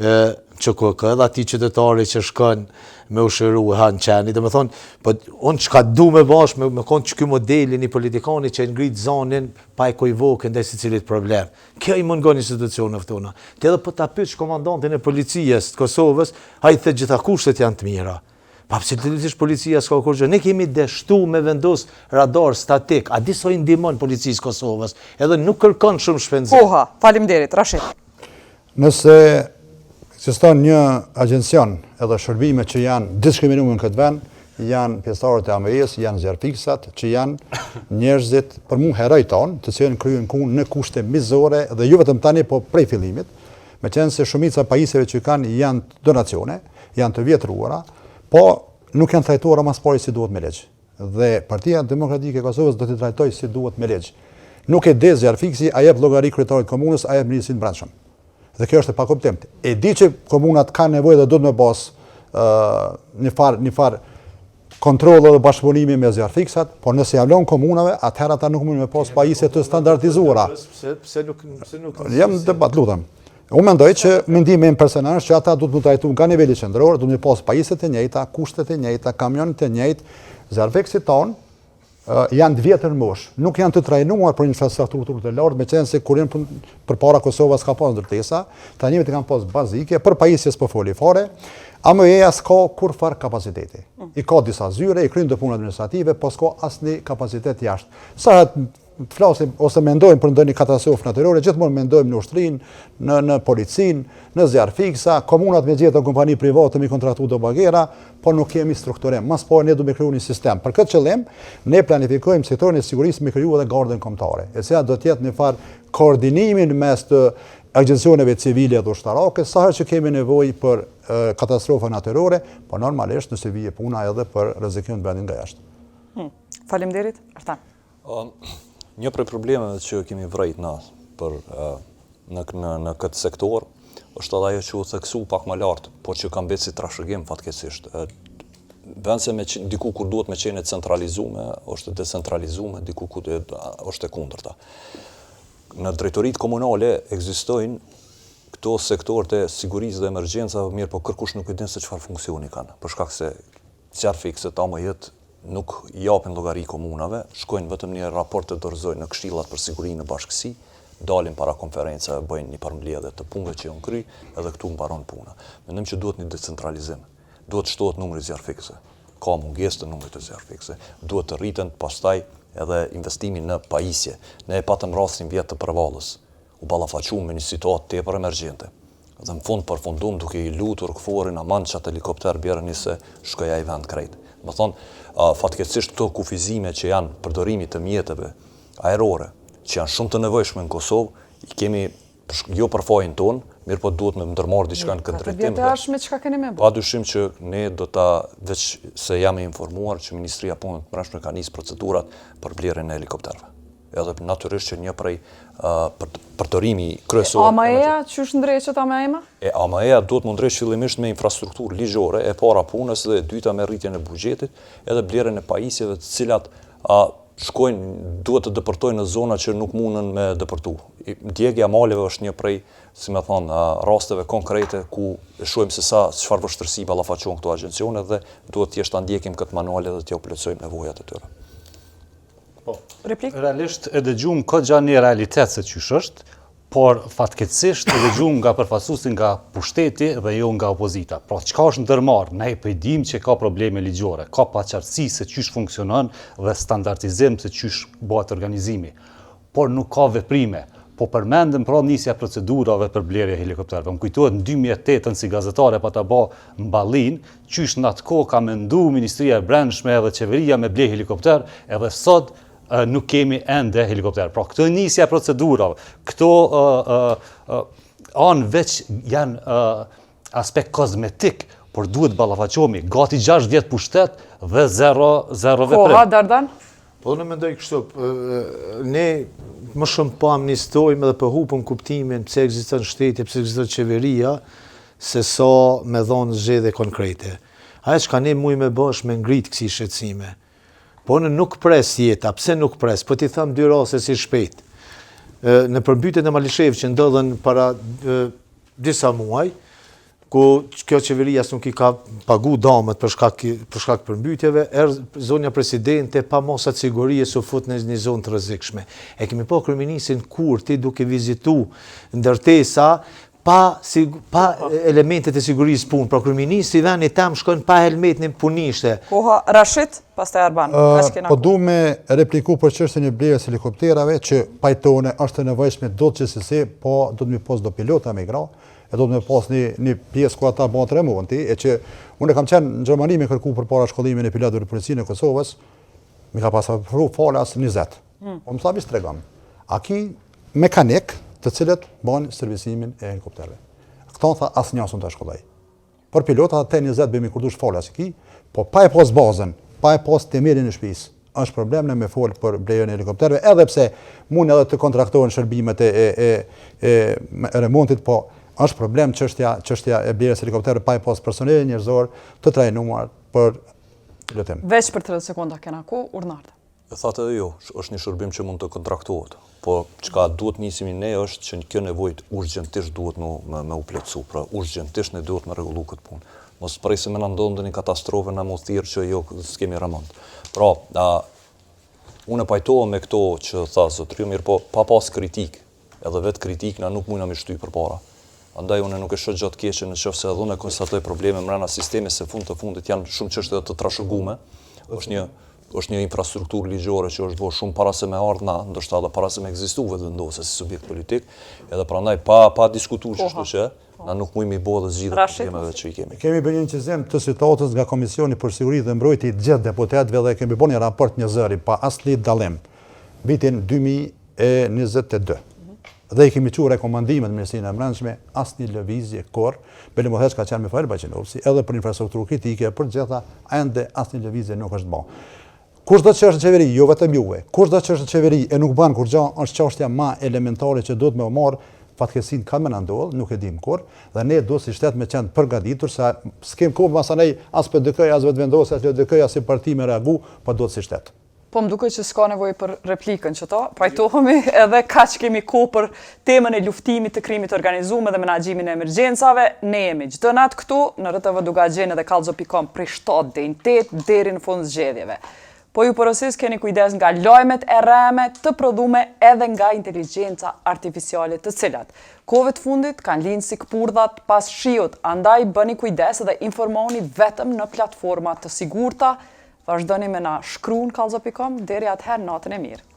e QKUK, edhe atij qytetari që shkon me u shëru e han qeni, domethonë, po unë çka du me bash, me, me konë qiky modeli një politikani që e ngrit zanin pa ekuivoke ndaj secilit problem. Kjo i mungon institucioneve tona. Ti edhe po ta pyetsh komandantin e policisë të Kosovës, ai thotë gjitha kushtet janë të mira. Pa absolutisht policia s'ka kurgjë. Ne kemi dështu me vendos radar statik. A di sa i ndihmon policisë Kosovës? Edhe nuk kërkon shumë shpenzim. Koha, faleminderit, Rashit. Nëse ekziston një agjencion edhe shërbime që janë diskriminuar në këtë vend, janë pjesëtarët e AMJ-së, janë zjarrfikësat, që janë njerëzit për mua heroj tonë, të cilët kryejnë punë në kushte mizore dhe jo vetëm tani, po prej fillimit, meqenëse shumica e pajisjeve që kanë janë donacione, janë të vjetruara, po nuk janë trajtuara ma s'pari si duhet me ligj. Dhe Partia Demokratike e Kosovës do t'i trajtojë si duhet me ligj. Nuk e di zjarrfikësi a jep llogari kryetarit të komunës, a jep ministrit të brendshëm. Dhe kjo është e pakuptimtë. E di që komunat kanë nevojë dhe duhet me pas ë një far një far kontroll dhe bashkëpunimi me zjarrfikësat, por nëse ja lon komunave, atëherë ata nuk mund me pas pajisje të standardizuara. Pse pse nuk pse nuk Jam në debat, lutem. Unë mendoj që mendimi im personal është që ata duhet të trajtuar nga niveli qendror, duhet me pas pajisjet e njëjta, kushtet e njëjta, kamionët e njëjtë, zjarrfikësit tonë janë të vjetër në moshë, nuk janë të trajnuar për infrastrukturë të lartë, meqenëse kur janë përpara Kosova s'ka pas ndërtesa, trajnimet i kanë pas bazike, për pajisje s'po foli fare, AMJ-ja s'ka kurrfar kapaciteti. I ka disa zyre, i kryen do punë administrative, po s'ka asnjë kapacitet jashtë. Sa herë të flasim ose mendojmë për ndonjë katastrofë natyrore, gjithmonë mendojmë në ushtrinë, në në policinë, në zjarrfikësa, komunat me gjetë kompani private me kontraktu do bagera, po nuk kemi strukturim. Mas po ne duhet me kriju një sistem. Për këtë qëllim, ne planifikojmë sektorin e sigurisë me kriju edhe gardën kombëtare, e cila do të jetë një farë koordinimi në mes të agjencioneve civile dhe ushtarake, sa herë që kemi nevojë për katastrofa natyrore, po normalisht nëse vije puna edhe për rrezikim të vendit nga jashtë. Hmm. Faleminderit, Artan. Një prej problemeve që kemi vrejt na për në në në këtë sektor është edhe ajo që u theksu pak më lart, por që ka mbetë si trashëgim fatkeqësisht. Vend se me qenë, diku kur duhet me qenë e centralizume, është e decentralizume, diku ku është e kundërta. Në drejtoritë komunale ekzistojnë këto sektorët e sigurisë dhe emergjencave, mirëpo kërkush nuk e din se çfarë funksioni kanë, për shkak se zjarrfikëset, AMJ-të nuk japin llogari komunave, shkojnë vetëm një raport e dorëzojnë në këshillat për siguri në bashkësi, dalin para konferencave, bëjnë një përmbledhje të punëve që janë kry, edhe këtu mbaron puna. Mendojmë që duhet një decentralizim. Duhet shtohet numri i zjarrfikësve. Ka mungesë të numrit të zjarrfikësve. Duhet të rriten pastaj edhe investimi në pajisje. Ne e patëm rastin vjet të Prevallës. U ballafaquam me një situatë tepër emergjente. Dhe në fund përfundum duke i lutur KFOR-in aman qat helikopter bjerëni se shkoi ai vend krejt. Domethonë, fatkeqësisht këto kufizime që janë përdorimi të mjeteve ajrore, që janë shumë të nevojshme në Kosovë, i kemi jo për fajin tonë, mirëpo duhet me ndërmarrë diçka në këtë drejtim. Katër vjet e ardhshme çka keni me bo? Pa dyshim që ne do ta, veç se jam i informuar që Ministria e Punëve të Brendshme ka nisë procedurat për blerjen e helikopterëve. Edhe natyrisht që një prej përdorimi kryesor... E AME-ja, qysh ndreqet AME-ja? E AME-ja duhet m'u ndreq fillimisht me infrastrukturë ligjore, e para punës dhe e dyta me rritjen e buxhetit, edhe blerjen e pajisjeve të cilat a, Shkojnë, duhet të depërtojnë në zona që nuk mundën me depërtu. Djegia e maleve është një prej, si me thonë, rasteve konkrete ku e shohim se sa çfarë vështirësi ballafaqohen këto agjencione dhe duhet thjesht ta ndjekim këtë manual edhe t'jau plotësojmë nevojat e tyre. Po. Replikë? Realisht e dëgjum goxha një realitet se qysh është, por fatkeqësisht e dëgjum nga përfaqësuesi nga pushteti dhe jo nga opozita. Pra çka është ndërmarrë? Ne po e dimë që ka probleme ligjore, ka paqartësi se qysh funksionon dhe standardizim se qysh bëhet organizimi. Por nuk ka veprime. Po përmendëm pra nisja e procedurave për blerje helikopterëve. Më kujtohet në 2008-ën si gazetare pata ba në Ballinë, qysh në atë kohë ka mendu Ministria e Brendshme edhe qeveria me ble helikopter, edhe sot nuk kemi ende helikopter. Pra këto nisja e procedurave, këto anë veç janë aspekt kozmetik, por duhet ballafaqohemi, gati 6 vjet pushtet dhe zero, zero veprim. Koha, Dardan? Po unë mendoj kështu, ne më shumë po amnistojmë dhe po hupëm kuptimin pse ekziston shteti, pse ekziston qeveria, se sa me dhonë zgjedhje konkrete. Ajo çka ne mujmë me bo është me ngrit kësi shqetësime. Po unë nuk pres jeta, pse nuk pres? Po t'i them dy raste si shpejt. Në përmbytjet e Malishevës që ndodhën para disa muaj, ku kjo qeveri as nuk i ka pagu damet për shkak për shkak përmbytjeve, erdh zonja presidente pa masa të sigurie u fut në një zonë të rrezikshme. E kemi pa kryeministrin Kurti duke vizitu ndërtesa pa si, pa elementet e sigurisë punë, pra kryeministri i vendit tem shkon pa helmet në punishte. Koha Rashit, pastaj Arban. Uh, po du me repliku për çështjen e blerjes helikopterave që pajtohna është e nevojshme do të gjithsesi, po do të mi pos do pilota me gra, e do të me pas një, një pjesë ku ata bëhet remonti, e që unë kam qenë në Gjermani me kërku përpara shkollimin e pilotëve të policinë e Kosovës, mi ka pas ofru falas 20. Hmm. Po më tha veç tregom. A ki mekanik të cilët bëjnë servisimin e helikopterëve. Këto tha asnjë s'un ta shkolloj. Për pilota te 20 bëjmë kur dush falas i ki, po pa e pas bazën, pa e pas temelin e shtëpisë, është problem në me fol për blerjen e helikopterëve, edhe pse mund edhe të kontraktohen shërbimet e e e e, e remontit, po është problem çështja çështja e blerjes së helikopterëve pa e pas personelin njerëzor të trajnuar për pilotim. Veç për 30 sekonda kena ku urdhëro. E thatë edhe ju, është një shërbim që mund të kontraktohet, po çka duhet nisemi ne është që kjo nevojë urgjentisht duhet me, me, me u plotësu, pra urgjentisht ne duhet me rregullu këtë punë. Mos presim me na ndodhë ndonjë katastrofë na me thirrë që jo s'kemi remont. Pra, a, unë e pajtohem me këto që tha zotëriu, mirë po pa pas kritikë, Edhe vetë kritikë na nuk mujna me shty përpara. Andaj unë nuk e shoh gjë të keqe në qoftë se edhe unë konstatoj probleme mrena sistemit se fund të fundit janë shumë çështje edhe të trashëgume. Është një është një infrastrukturë ligjore që është bërë shumë para se me ardhë na, ndoshta edhe para se me ekzistu Vetëvendosje si subjekt politik, edhe prandaj pa pa diskutuar kështu që na nuk mujmë i bo dhe zgjidhje problemeve që i kemi. Kemi bërë një incizim të situatës nga Komisioni për Siguri dhe Mbrojtje i të gjithë deputetëve dhe kemi bërë një raport një zëri pa asnjë dallim. Vitin 2022. Dhe i kemi çu rekomandimet në Ministrinë e Brendshme, asnjë lëvizje kurrë, bile më thënë ka qenë Mifail Bajqinovci, edhe për infrastrukturë kritike, për gjitha, ende asnjë lëvizje nuk është bë. Kushdo që është në qeveri, jo vetëm juve, kushdo që është në qeveri e nuk bën kurrgjë, është çështja më elementare që duhet me u marr, fatkeqësinë ka me na ndodh, nuk e dim kur, dhe ne duhet si shtet me qenë përgatitur se s'kem kohë masanej as PDK, as Vetëvendosja, as LDK, as si parti me reagu, po duhet si shtet. Po më duket që s'ka nevojë për replikën që to, pajtohemi edhe kaq kemi kohë për temën e luftimit të krimit të organizuar dhe menaxhimin e emergjencave. Ne jemi çdo natë këtu në RTV Dukagjin edhe kallxo.com prej 7 deri në 8 deri në fund zgjedhjeve. Po ju porosis keni kujdes nga lajmet e rreme të prodhume edhe nga inteligjenca artificiale të cilat kohëve të fundit kanë lind si këpurdhat pas shiut, andaj bëni kujdes dhe informohuni vetëm në platforma të sigurta Vazhdoni me na shkru në kallxo.com, deri atëherë natën e mirë.